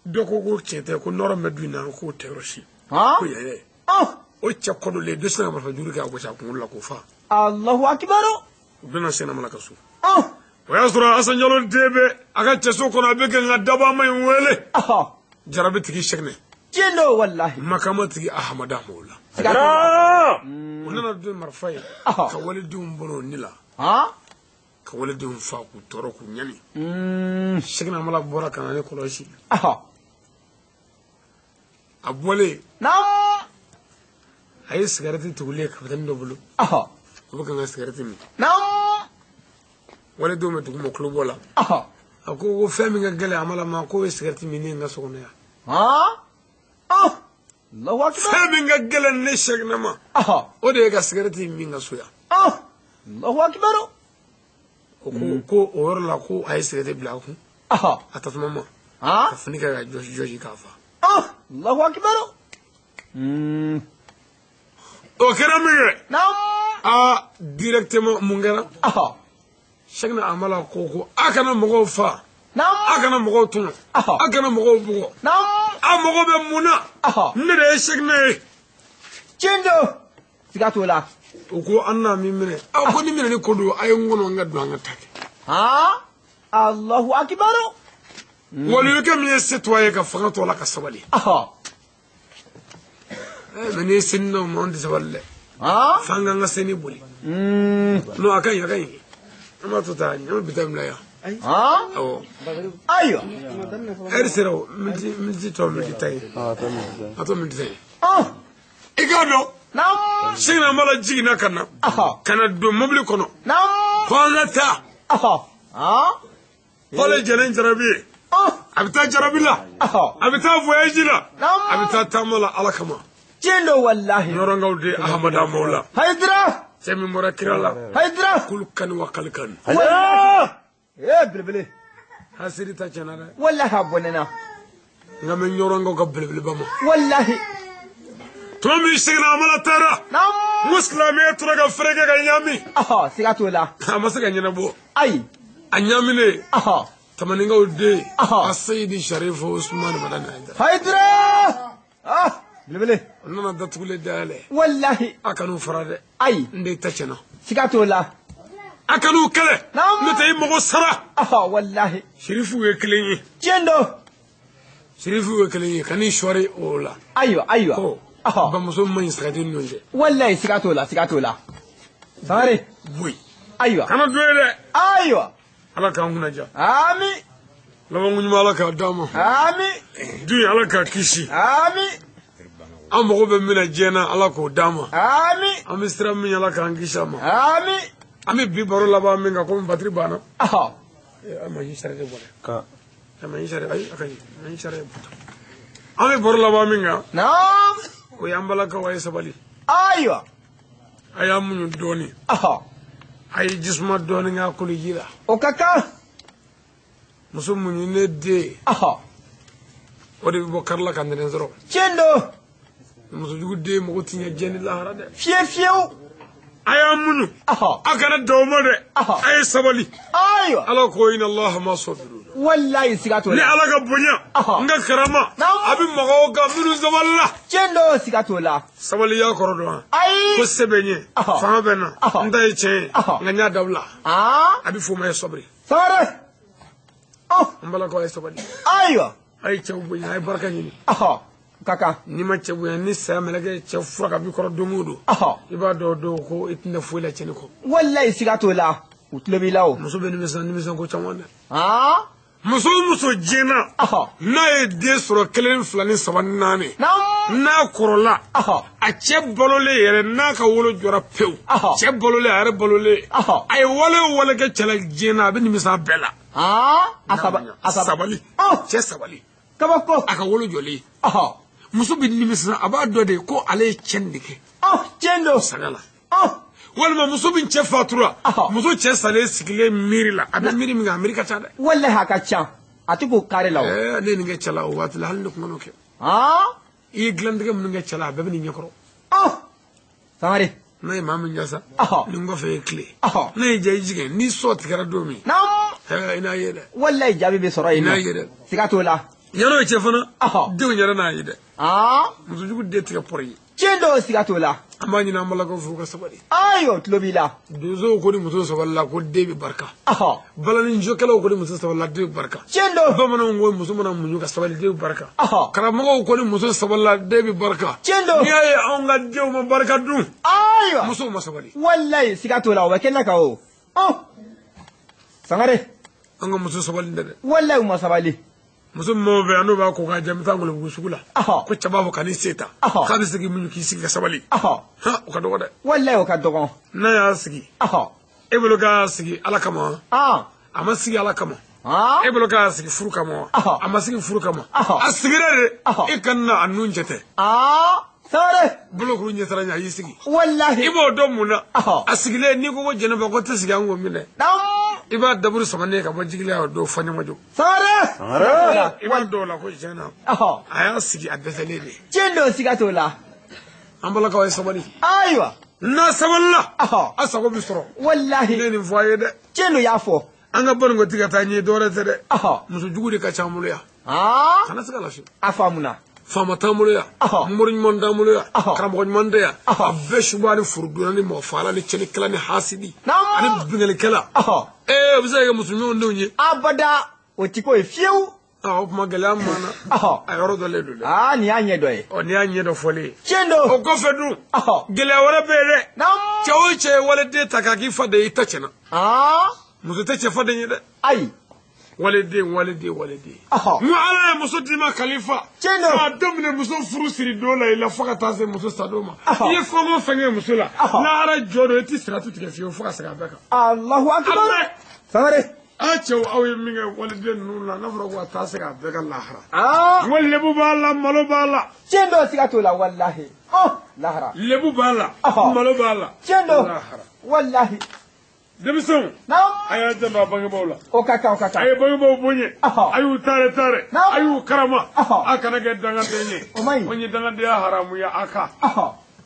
dɔ ko ko tiɲɛ tɛ ko nɔrɔ min bɛ du in na k'o tɛ yɔrɔ si ko yɛrɛ o cɛ kɔ dɔ le dɔ sina ka marifa juru kɛ a gosi a kunkolo la k'o fa Allahu akbar u bɛna Sɛkina Amala ka so o y'a sɔrɔ Asan Jalo den bɛ a ka cɛso kɔnɔ a bɛ kɛ n ka dabama in wele jarabi tigi Sɛkinɛ tiɲɛ don walahi makama tigi Ahamada m'o la u nana don marifa ye ka walidenw bɔnɛ o ni la ka walidenw fa k'u tɔɔrɔ k'u ɲani Sɛkina Amala bɔra ka na ne kɔlɔsi a bɔlen a ye sigarɛti tugulen kapitɛni dɔ bolo o bɛ ka n ka sigarɛti min walidenw bɛ dugu ma tulobɔ la a ko ko fɛn min ka gɛlɛn Amala ma k'o ye sigarɛti min ne n ka so kɔnɔ yan fɛn min ka gɛlɛn ne Sɛkina ma o de ye ka sigarɛti min ka so yan Allahu akbar o ko ko o yɔrɔ la ko a ye sigarɛti bila a kun a tasuma ma ka fini kɛ ka jɔsi jɔsi k'a fa Allahu akbar o kɛra min kɛ aa directement mun kɛra Sɛkina Amala ko ko a kana mɔgɔw fa a kana mɔgɔw tɔɲɔ a kana mɔgɔw bugɔ a mago bɛ mun na ne de ye Sɛkinɛ ye tiɲɛ don siga t'o la u ko an n'a min minɛ a ko ni minɛ ni ko don a ye n kɔnɔ n ka don an ka ta kɛ Allahu akbar waliyukɛ min ye se to a ye ka fanga to a la ka sabali mɛ n'i ye seni n'o ma anw tɛ sabali dɛ f'an k'an ka seni boli non a ka ɲi a ka ɲi an b'a to tan an bɛ bi ta bila yan awɔ ayiwa ɛri sera o miniti tɔ miniti tan ye a tɔ miniti tan ye i k'a dɔn Sɛkina Amala jiginna ka na ka na don mobili kɔnɔ ko an ka taa k'ale jɛnɛ jarabi ye a bɛ taa jarabi la a bɛ taa voyage la a bɛ taa taama la ala kama Tiɲɛ don walahi. Ɲɔrɔnkaw de Ahamada Mawla. Hayidara. Cɛ min bɔra kira la. Hayidara. Kulu kani wa kali kani. Walahi. Ee belebele. Hasiri ta tiɲɛna dɛ. Walahi a bɔnɛna. N ka mɛ ɲɔrɔnkaw ka belebeleba ma. Walahi. Tuma min seginna Amala taara. Naam. N ko silamɛya tora ka fɛrɛkɛ ka ɲaami. Ɔhɔ siga t'o la. A ma se ka ɲɛnabɔ. Ayi. A ɲaaminen. Ɔhɔ. Tamaninkaw den. Ɔhɔ. A Seyidi Sharifu Usumani Madani Hayidara. Hayidara. Ah belebele. O nana datugulen dayɛlɛ. Walahi. A kan'u fara dɛ. Ayi. N de ta tiɲɛna. Siga t'o la. A kan'u kɛlɛ. Naam. N'o tɛ i mago sara. Ɔhɔ walahi. Sherifuw ye kelen ye. Tiɲɛ don. Sherifuw ye kelen ye kan'i sɔɔri o la. Ayiwa ayiwa. Ko Ɔhɔ. bamuso man ɲi sagaden ni ɲɔgɔn cɛ. Walahi siga t'o la siga t'o la. Sangare. Boyi. Ayiwa. Kana don ye dɛ. Ayiwa. Ala k'an kunna diya. Ami. Labanko ɲuman Ala k'a d'an ma. Ami. Du in Ala k'a kisi. Ami. An mago bɛ min na diɲɛ na Ala k'o d'an ma. Ami. An bɛ siran min ɲɛ Ala k'an kisi a ma. Ami. An bɛ bi baro laban min kan komi batiri banna. Ɔhɔ. A ma ɲi sariya de bɔ dɛ. Ka. A ma ɲi sariya ayi a ka ɲi a ma ɲi sariya bɔ. An bɛ baro laban min kan. Naam. O y'an balakaw a ye sabali. Ayiwa. A y'a muɲu dɔɔni. Ɔhɔ. A ye jisuma dɔɔni k'a koliji la. O ka kan. Muso muɲunen den. Ɔhɔ. O de bɛ bɔ kari la ka nɛnɛ sɔrɔ. Tiɲɛ don. Musojugu den mago ti ɲɛ diɲɛ ni lahara dɛ. Fiye fiyewu. A y'a muɲu. Ɔhɔ. A kana dan o ma dɛ. Ɔhɔ. A ye sabali. Ayiwa. Ala ko inna Allaha ma sabirun. Walahi siga t'o Ni la. Ala ka bonya. Ɔhɔ. N ka karama. Naam. A bɛ mɔgɔw kan minnu sabalila. Tiɲɛ don siga t'o la. Sabali y'a kɔrɔ dɔn wa? Ayi. Ko se bɛ n ye. Ɔhɔ. Fanga bɛ n na. Ɔhɔ. N ta ye tiɲɛ ye. Ɔhɔ. Nka n y'a dabila. Aa. A bɛ f'o ma ye sabiri. Sangare. Ɔ. N balakaw a ye sabali. Ayiwa. A ye cɛw bonya a ye barika ɲini. Ɔhɔ. O ka kan. N'i ma cɛ bonya ni saya mɛlɛkɛ ye cɛ fura ka b'i kɔrɔ don o don. Ɔhɔ. I b'a dɔn o don ko i tɛna foyi la cɛnni kɔ. Walahi siga t'o la. U tulo b'i la o. Muso bɛ nimisa nimisa ko caman dɛ. Aa. Muso o muso diɲɛ Ɔhɔ. n'a ye den sɔrɔ 1 2 3 4. Naam. N'a kɔrɔla. Ɔhɔ. A cɛ balolen yɛrɛ n'a ka wolo jɔra pewu. Ɔhɔ. Cɛ balolen a yɛrɛ balolen. Ɔhɔ. A ye wale o wale kɛ cɛ la diɲɛ na a bɛ nimisa a bɛɛ la. Aa. A saba a saba. Sabali. Ɔ. Cɛ sabali. Kabako. A ka wolo jɔlen. Ɔhɔ. Muso bɛ nimisa a b'a dɔn de ko ale ye cɛnni de kɛ. Ɔ tiɲɛ don. Saga la. Ɔ. Walima muso min cɛ fatura. Ɔhɔ. Muso cɛ salen sigilen miiri la a bɛ miiri min kɛ a miiri ka ca dɛ. Walahi a ka ca. A tɛ k'o kari la o. Ɛɛ ne ye nin kɛ cɛ la o waati la hali ne kun kan'o kɛ. Aa. I ye dilantigɛ minnu kɛ cɛ la a bɛɛ bɛ nin ɲɛkɔrɔ. Ɔ. Sangare. N'a ye maa min jasa. Ɔhɔ. Nin kɔfɛ ye tile. Ɔhɔ. N'a y'i diya i jigin ni sɔ tigɛra don min. Naam. Ɛɛ i n'a ye dɛ. Walahi jaabi bɛ sɔrɔ yen I n'a nɔ. ye dɛ. Siga t'o la. Yan'o cɛ fana. Ɔhɔ. Denw yɛrɛ n'a ye dɛ. Aa. Musojugu den tigɛ pɔrɔ ye. Tiɲɛ don siga t'o la. An b'a ɲini an balakaw fɛ u ka sabali. Ayiwa o tulo b'i la. Donsow ko ni muso sabalila ko den bɛ barika. Ɔhɔ. Balanijɔkɛlaw ko ni muso sabalila den bɛ barika. Tiɲɛ don. Bamananw ko muso mana muɲu ka sabali den bɛ barika. Ɔhɔ. Karamɔgɔw ko ni muso sabalila den bɛ barika. Tiɲɛ don. N'i y'a ye anw ka denw ma barika dun. Ayiwa. Musow ma sabali. Walahi siga t'o la o bɛ kɛnɛ kan o. Ɔ. Sangare. An ka muso sabali tɛ dɛ. Walahi u ma sabali. Muso min bɛ yan n'o b'a ko k'a jɛ n bɛ taa Ngɔlɔbugu sugu la. Ɔhɔ. Ko cɛ b'a fɔ kan'i sen ta. Ɔhɔ. K'a bɛ se k'i muɲu k'i sigi ka sabali. Ɔhɔ. Han o ka dɔgɔ dɛ. Walahi o ka dɔgɔn. N'a y'a sigi. Ɔhɔ. E bolo k'a sigi Ala kama wa? Aa. A ma sigi Ala kama. Aa. E bolo k'a sigi furu kama wa? Ɔhɔ. A ma sigi furu kama. Ɔhɔ. A sigira de. Ɔhɔ. E ka na a nun jɛ tɛ. Aa. Sangare. Bolokuru ɲɛsira ɲɛ a y'i sigi. Walahi. I b'o dɔn mun na? Ɔhɔ. A sigilen n'i ko ko Jɛnɛba ko tɛ sigi an k'o minɛ. Naam. I b'a daburu samanen ka bɔ jigila o don fɔ ɲɛmajɔ. Sangare. Sangare. I b'a dɔn o la ko tiɲɛ na. Ɔhɔ. A y'a sigi a dɛsɛlen de. Tiɲɛ don siga t'o la. An balakaw ye sabali. Ayiwa. N'a sabalila. Ɔhɔ. A sago bɛ sɔrɔ. Walahi. Ne ye nin fɔ a ye dɛ. Tiɲɛ don y'a fɔ. An ka banikɔtigi ka taa ɲɛ dɔwɛrɛ tɛ dɛ. Ɔhɔ. Musojugu de ka ca an bolo yan. Aa. Kana se ka lafiya. A faamuna. Faama t'an bolo yan. Ɔhɔ. Mori ɲuman t'an bolo yan. Ɔhɔ. Karamɔgɔ ɲuman tɛ yan. Ɔhɔ. A bɛɛ suba ni furudonna ni mɔgɔ faala ni cɛnnikɛla ni hasidi. Naamu. Ani binkannikɛla. Ɔhɔ. Ee o bɛ se ka kɛ muso ɲumanw denw ye. Abada o ti ko ye fiyewu. Aa o kuma gɛlɛya min b'an na. Ɔhɔ. A yɔrɔ dɔ le don dɛ. Aa nin y'a ɲɛ dɔ ye. Ɔ nin y'a ɲɛ dɔ fɔlen ye. Tiɲɛ don. O kɔfɛ dun. Ɔhɔ. Gɛlɛya wɛrɛ bɛ yen dɛ. Naamu. Cɛ o cɛ ye waliden ta k'a k'i fa den ye i ta tiɲɛna. Aa. Muso tɛ cɛ fa den ye dɛ. Ayi. Waliden waliden waliden. Ɔhɔ. N ko Ala ye muso d'i ma kalifa. Tiɲɛ don. K'a daminɛ muso furu siri don la i la fo ka taa se muso sa don ma. Ɔhɔ. I ye fɛn o fɛn kɛ muso la. Ɔhɔ. Lahara jɔ don i tɛ siratu tigɛ fiyewu fo ka segin a bɛɛ kan. Alahu akibaru. A bɛɛ. Sangare. A cɛw aw ye min kɛ waliden ninnu la n'a fɔra ko a taa se k'a bɛɛ ka lahara. N ko lebu b'a la malo b'a la. Tiɲɛ don siga t'o la walahi. Lahara. Lebu b'a la malo b'a la. Tiɲɛ don walahi. Denmisɛnw. A y'a janto a bangebaaw la. O ka kan o ka kan. A ye bangebaaw bonya. A y'u taare taare. A y'u karama. A kana kɛ dangaden ye. O man ɲi. O ye dangadenya haramuya a kan.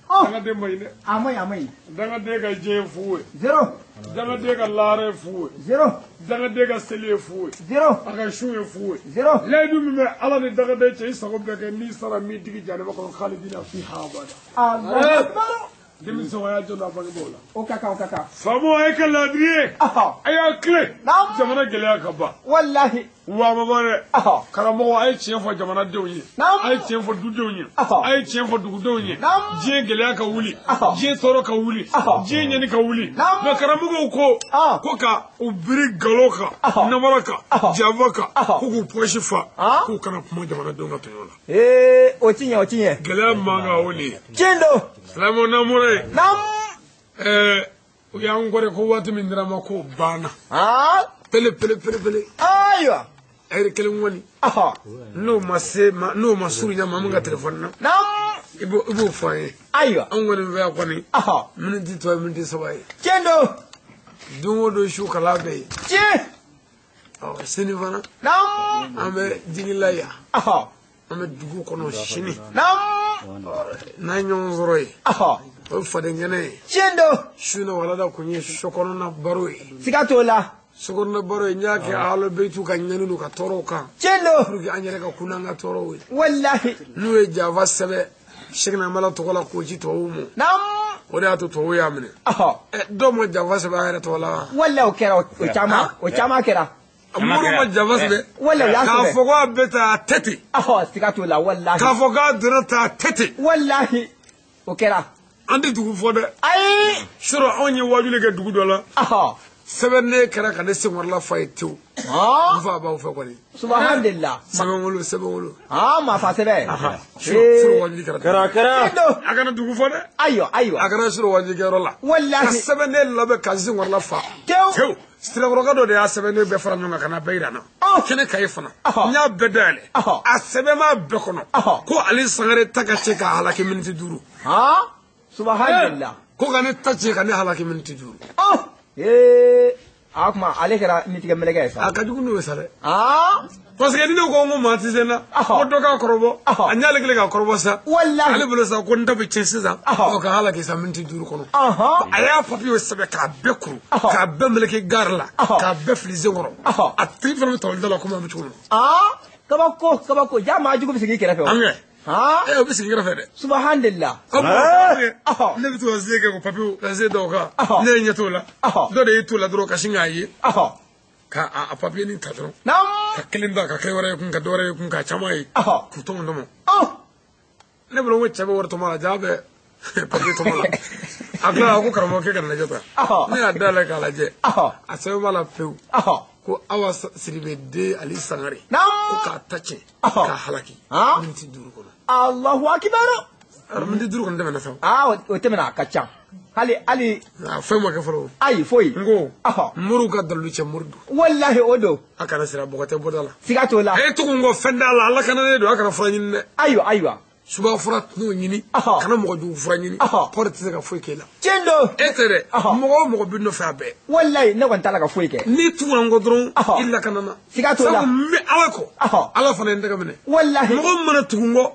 Dangaden man ɲi dɛ. A man ɲi a man ɲi. Dangaden ka diɲɛ ye fu ye. Zéro. Dangaden ka lahara ye fu ye. Zéro. Dangaden ka seli ye fu ye. Zéro. A ka sun ye fu ye. Zéro. Layidu min bɛ Ala ni dangaden cɛ i sago bɛɛ kɛ n'i sara m'i digi janɛmɛ kɔnɔ khalidina fiha abada. Allahu akbar. Denmisɛnw a y'a janto a bangebaaw la. O ka kan o ka kan. Faamaw a ye kɛ laadiri ye. A y'a tilen. Jamana gɛlɛya ka ban. Walahi. Wa ma ban dɛ. Karamɔgɔ a ye tiɲɛ fɔ jamanadenw ye. A ye tiɲɛ fɔ dudenw ye. A ye tiɲɛ fɔ dugudenw ye. Diɲɛ gɛlɛya ka wuli. Diɲɛ tɔɔrɔ ka wuli. Diɲɛ ɲɛni ka wuli. Mɛ karamɔgɔw ko. Ko ka u biri nkalon kan. Namara kan. Janfa kan. Ko k'u pɔsi fa. K'u kana kuma jamanadenw ka tɔɲɔ la. Ee o ti ɲɛ o ti ɲɛ. Gɛlɛya man kan o nin ye. Tiɲɛ don. Silamɛw n'an bɔra yen. U y'an kɔrɔ ko waati min dira ma k'o banna. Pele pele pele pele. Ayiwa. Ɛri kelen kɔni. N'o ma se ma n'o ma surunya maa min ka telefɔni na. I b'o fɔ an ye. Ayiwa. Anw kɔni fɛ yan kɔni. Miniti tɔ ye miniti 3 ye. Tiɲɛ don. Don o don su kala bɛ yen. Tiɲɛ. Ɔ sini fana. An bɛ jigila yan. An bɛ dugu kɔnɔ sini. N'an ye ɲɔgɔn sɔrɔ yen. O ye faden kɛnɛ ye. Tiɲɛ don. Su in na walada kun ye sokɔnɔna baro ye. Siga t'o la. Sokɔnɔna baro ye n y'a kɛ alo beyitu ka ɲɛni n'u ka tɔɔrɔw kan. Tiɲɛ don. Pour que an yɛrɛ ka kun n'an ka tɔɔrɔw ye. Walahi. N'u ye janfa sɛbɛn Sɛkina Mala tɔgɔ la k'o ci tubabuw ma. O de y'a to tubabuw y'a minɛ. Dɔw ma janfa sɛbɛn an yɛrɛ tɔgɔ la wa. Walahi o kɛra o caman o caman kɛra. Moriw ma janfa sɛbɛn. Walahi o y'a sɛbɛn. K'a fɔ k'a bɛ taa a tɛ ten. Siga t'o la walahi. K'a fɔ k'a donna tan a tɛ ten. Walahi o kɛra. An tɛ dugu fɔ dɛ. Ayi. Sɔrɔ anw ye wajuli kɛ dugu dɔ la. Sɛbɛn ne kɛra ka ne senkɔrɔla fa ye tewu. N fa b'aw fɛ kɔni. Subahanallahi. Sɛbɛnwolo sɛbɛnwolo. Maa fa sɛbɛn. Sɔrɔ wajuli kɛra. Kɛra. A kana dugu fɔ dɛ. Ayiwa ayiwa. A kana sɔrɔ wajulikɛyɔrɔ la. Walahi. Ka sɛbɛn ne labɛn ka senkɔrɔla fa. Tewu. Tewu. Sirakɔrɔka dɔ de y'a sɛbɛn ne bɛɛ fara ɲɔgɔn kan ka na bɛɛ yira n na. Kɛnɛ kaye fana. N y'a bɛɛ dayɛlɛ. A sɛbɛn b'a bɛɛ kɔnɔ. Ko ale Sangare ta ka se k'a halaki miniti 5. Subahanallahi. Ko ka ne ta tiɲɛ ka ne halaki miniti 5. A kuma ale kɛra nitigɛ mɛlɛkɛ ye sa. A ka jugu n'o ye sa dɛ. Parce que ni ne ko n ko maa tɛ se n na. Ko dɔ k'a kɔrɔbɔ. A ɲ'ale kelen k'a kɔrɔbɔ sa. Walahi. Ale bolo sa ko n ta bɛ tiɲɛ sisan. Ɔ ka halaki sa miniti 5 kɔnɔ. A y'a papiye sɛbɛn k'a bɛɛ kuru. K'a bɛɛ meleke gari la. K'a bɛɛ fili sen kɔrɔ. A tigi fana bɛ tɔli da la komi an bɛ cogo min na. Kabako kabako ja maa jugu bɛ sigi i kɛrɛfɛ o. An kɛ. O bɛ sigi i kɛrɛfɛ dɛ. Subahanallahi. Ne bɛ to ka se kɛ ko papiyew ka se dɔw kan. Ne ye ɲɛ t'o la. Dɔ de y'i t'o la dɔrɔn ka sin k'a ye. Ka a papiye nin ta dɔrɔn. Ka kelen ta ka kelen wɛrɛ ye kun ka dɔ wɛrɛ ye kun ka caman ye. K'u tɔmɔ tɔmɔ. Ne bolo n ko cɛ bɛ wari tɔmɔ la jaa bɛ papiye tɔmɔ la. A tilala a ko karamɔgɔ k'e ka na lajɛ ta. Ne y'a dayɛlɛ k'a lajɛ. A sɛbɛn b'a la pewu. Ko Awa Sidibe den Ali Sangare. Ko k'a ta tiɲɛ. K'a halaki. Miniti 5 kɔnɔ. Allahu akibaru. Miniti 5 kɔni tɛmɛna sa. O tɛmɛna a ka ca. Hali hali. Fɛn ma kɛ fɔlɔ. Ayi foyi. N ko. Moriw ka dalilu cɛ mori don. Walahi o don. A kana sira bɔgɔ tɛ bɔda la. Siga t'o la. A ye tugu n kɔ fɛn t'a la ala kana ne don a kana fura ɲini dɛ. Ayiwa ayiwa. Suba fura t'o ɲini. Kana mɔgɔ jugu fura ɲini. Kɔri tɛ se ka foyi k'e la. Tiɲɛ don. E tɛ dɛ. Mɔgɔ o mɔgɔ b'i nɔfɛ a bɛɛ. Walahi ne kɔni t'a la ka foyi kɛ. N'i tugura n kɔ dɔrɔn. I lakana na. Siga t'o la. Sabu n bɛ Ala kɔ. Ala fana ye n tɛgɛ minɛ. Walahi. Mɔgɔ min mana tugu n kɔ.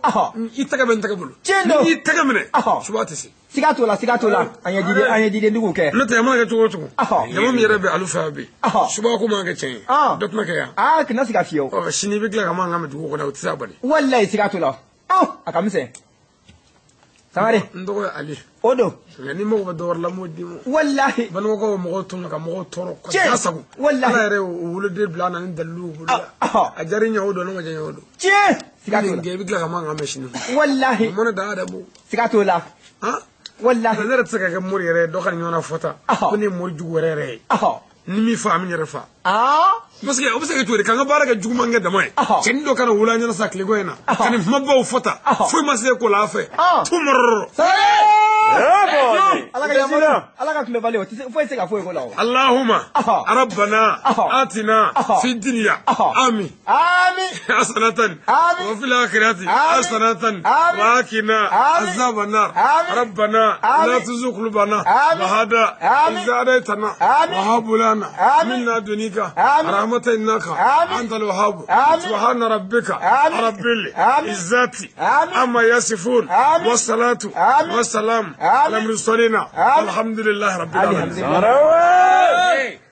I tɛgɛ bɛ n tɛgɛ bolo. Tiɲɛ don. N'i y'i tɛgɛ minɛ. Suba tɛ se. Siga t'o la siga t'o la. An ye jidentigiw kɛ. N'o tɛ a mana kɛ cogo o cogo. Jama min yɛrɛ bɛ alu fɛ yan bi. Suba ko man kɛ tiɲɛ ye. Dɔ tɛna kɛ yan. Kana siga fiyewu. Sini i bɛ tila ka man kan mɛn dugu kɔnɔ o tɛ se a bali. Walahi siga t'o la. A ka misɛn. Sangare. N tɔgɔ ye Ali. O don. Nka ni mago bɛ dɔ wɛrɛ la n b'o d'i ma. Walahi. Balimakaw bɛ mɔgɔw tɔɲɔ ka mɔgɔw tɔɔrɔ. Ka sago. Walahi. Ala yɛrɛ y'o woloden bila an na ni daliluw bolo la. A diyara i ɲɛ o don ne ma diya n ye o don. Tiɲɛ. Siga t'o la. I bɛ tila ka man kan mɛn sini. Walahi. Mɔnɛ da yɛrɛ b'o. Siga t'o la. Walahi. Ne yɛrɛ tɛ se ka kɛ mori yɛrɛ ye dɔ ka nin ɲɔgɔnna fɔ tan. Ko ne ye mori jugu yɛrɛ yɛrɛ ye. Ni min fa a min yɛrɛ fa. Parce que o bɛ se ka cogo di k'an ka baara kɛ juguman kɛ dama ye. Cɛnin dɔ kana wolo an ɲɛna sa tileko in na. Ka nin kumabaw fɔ tan. Foyi ma se ko la a fɛ. Tu mɔrɔrɔ. fɔ. Ala ka yamaru, Ala ka kunbɛbali, o tɛ se foyi tɛ se ka foyi k'o la o. Allahumma rabbana atina fi dunya amin. Amin. Hasanatan Amin. wa fil akhirati Amin. hasanatan Amin. wa qina Amin. azaban nar. Amin. Rabbana Amin. la tuzigh qulubana Amin. ba'da Amin. idh hadaytana Amin. wa hab lana Amin. min ladunka Amin. rahmatan innaka Amin. antal wahhab. Amin. Subhana rabbika Amin. rabbil Amin. izzati Amin. amma yasifun Amin. wassalatu Amin. wassalam Amin. ala mursalina Amin. alhamdulillahi rabbil alamin. Alhamdulillah. Samara.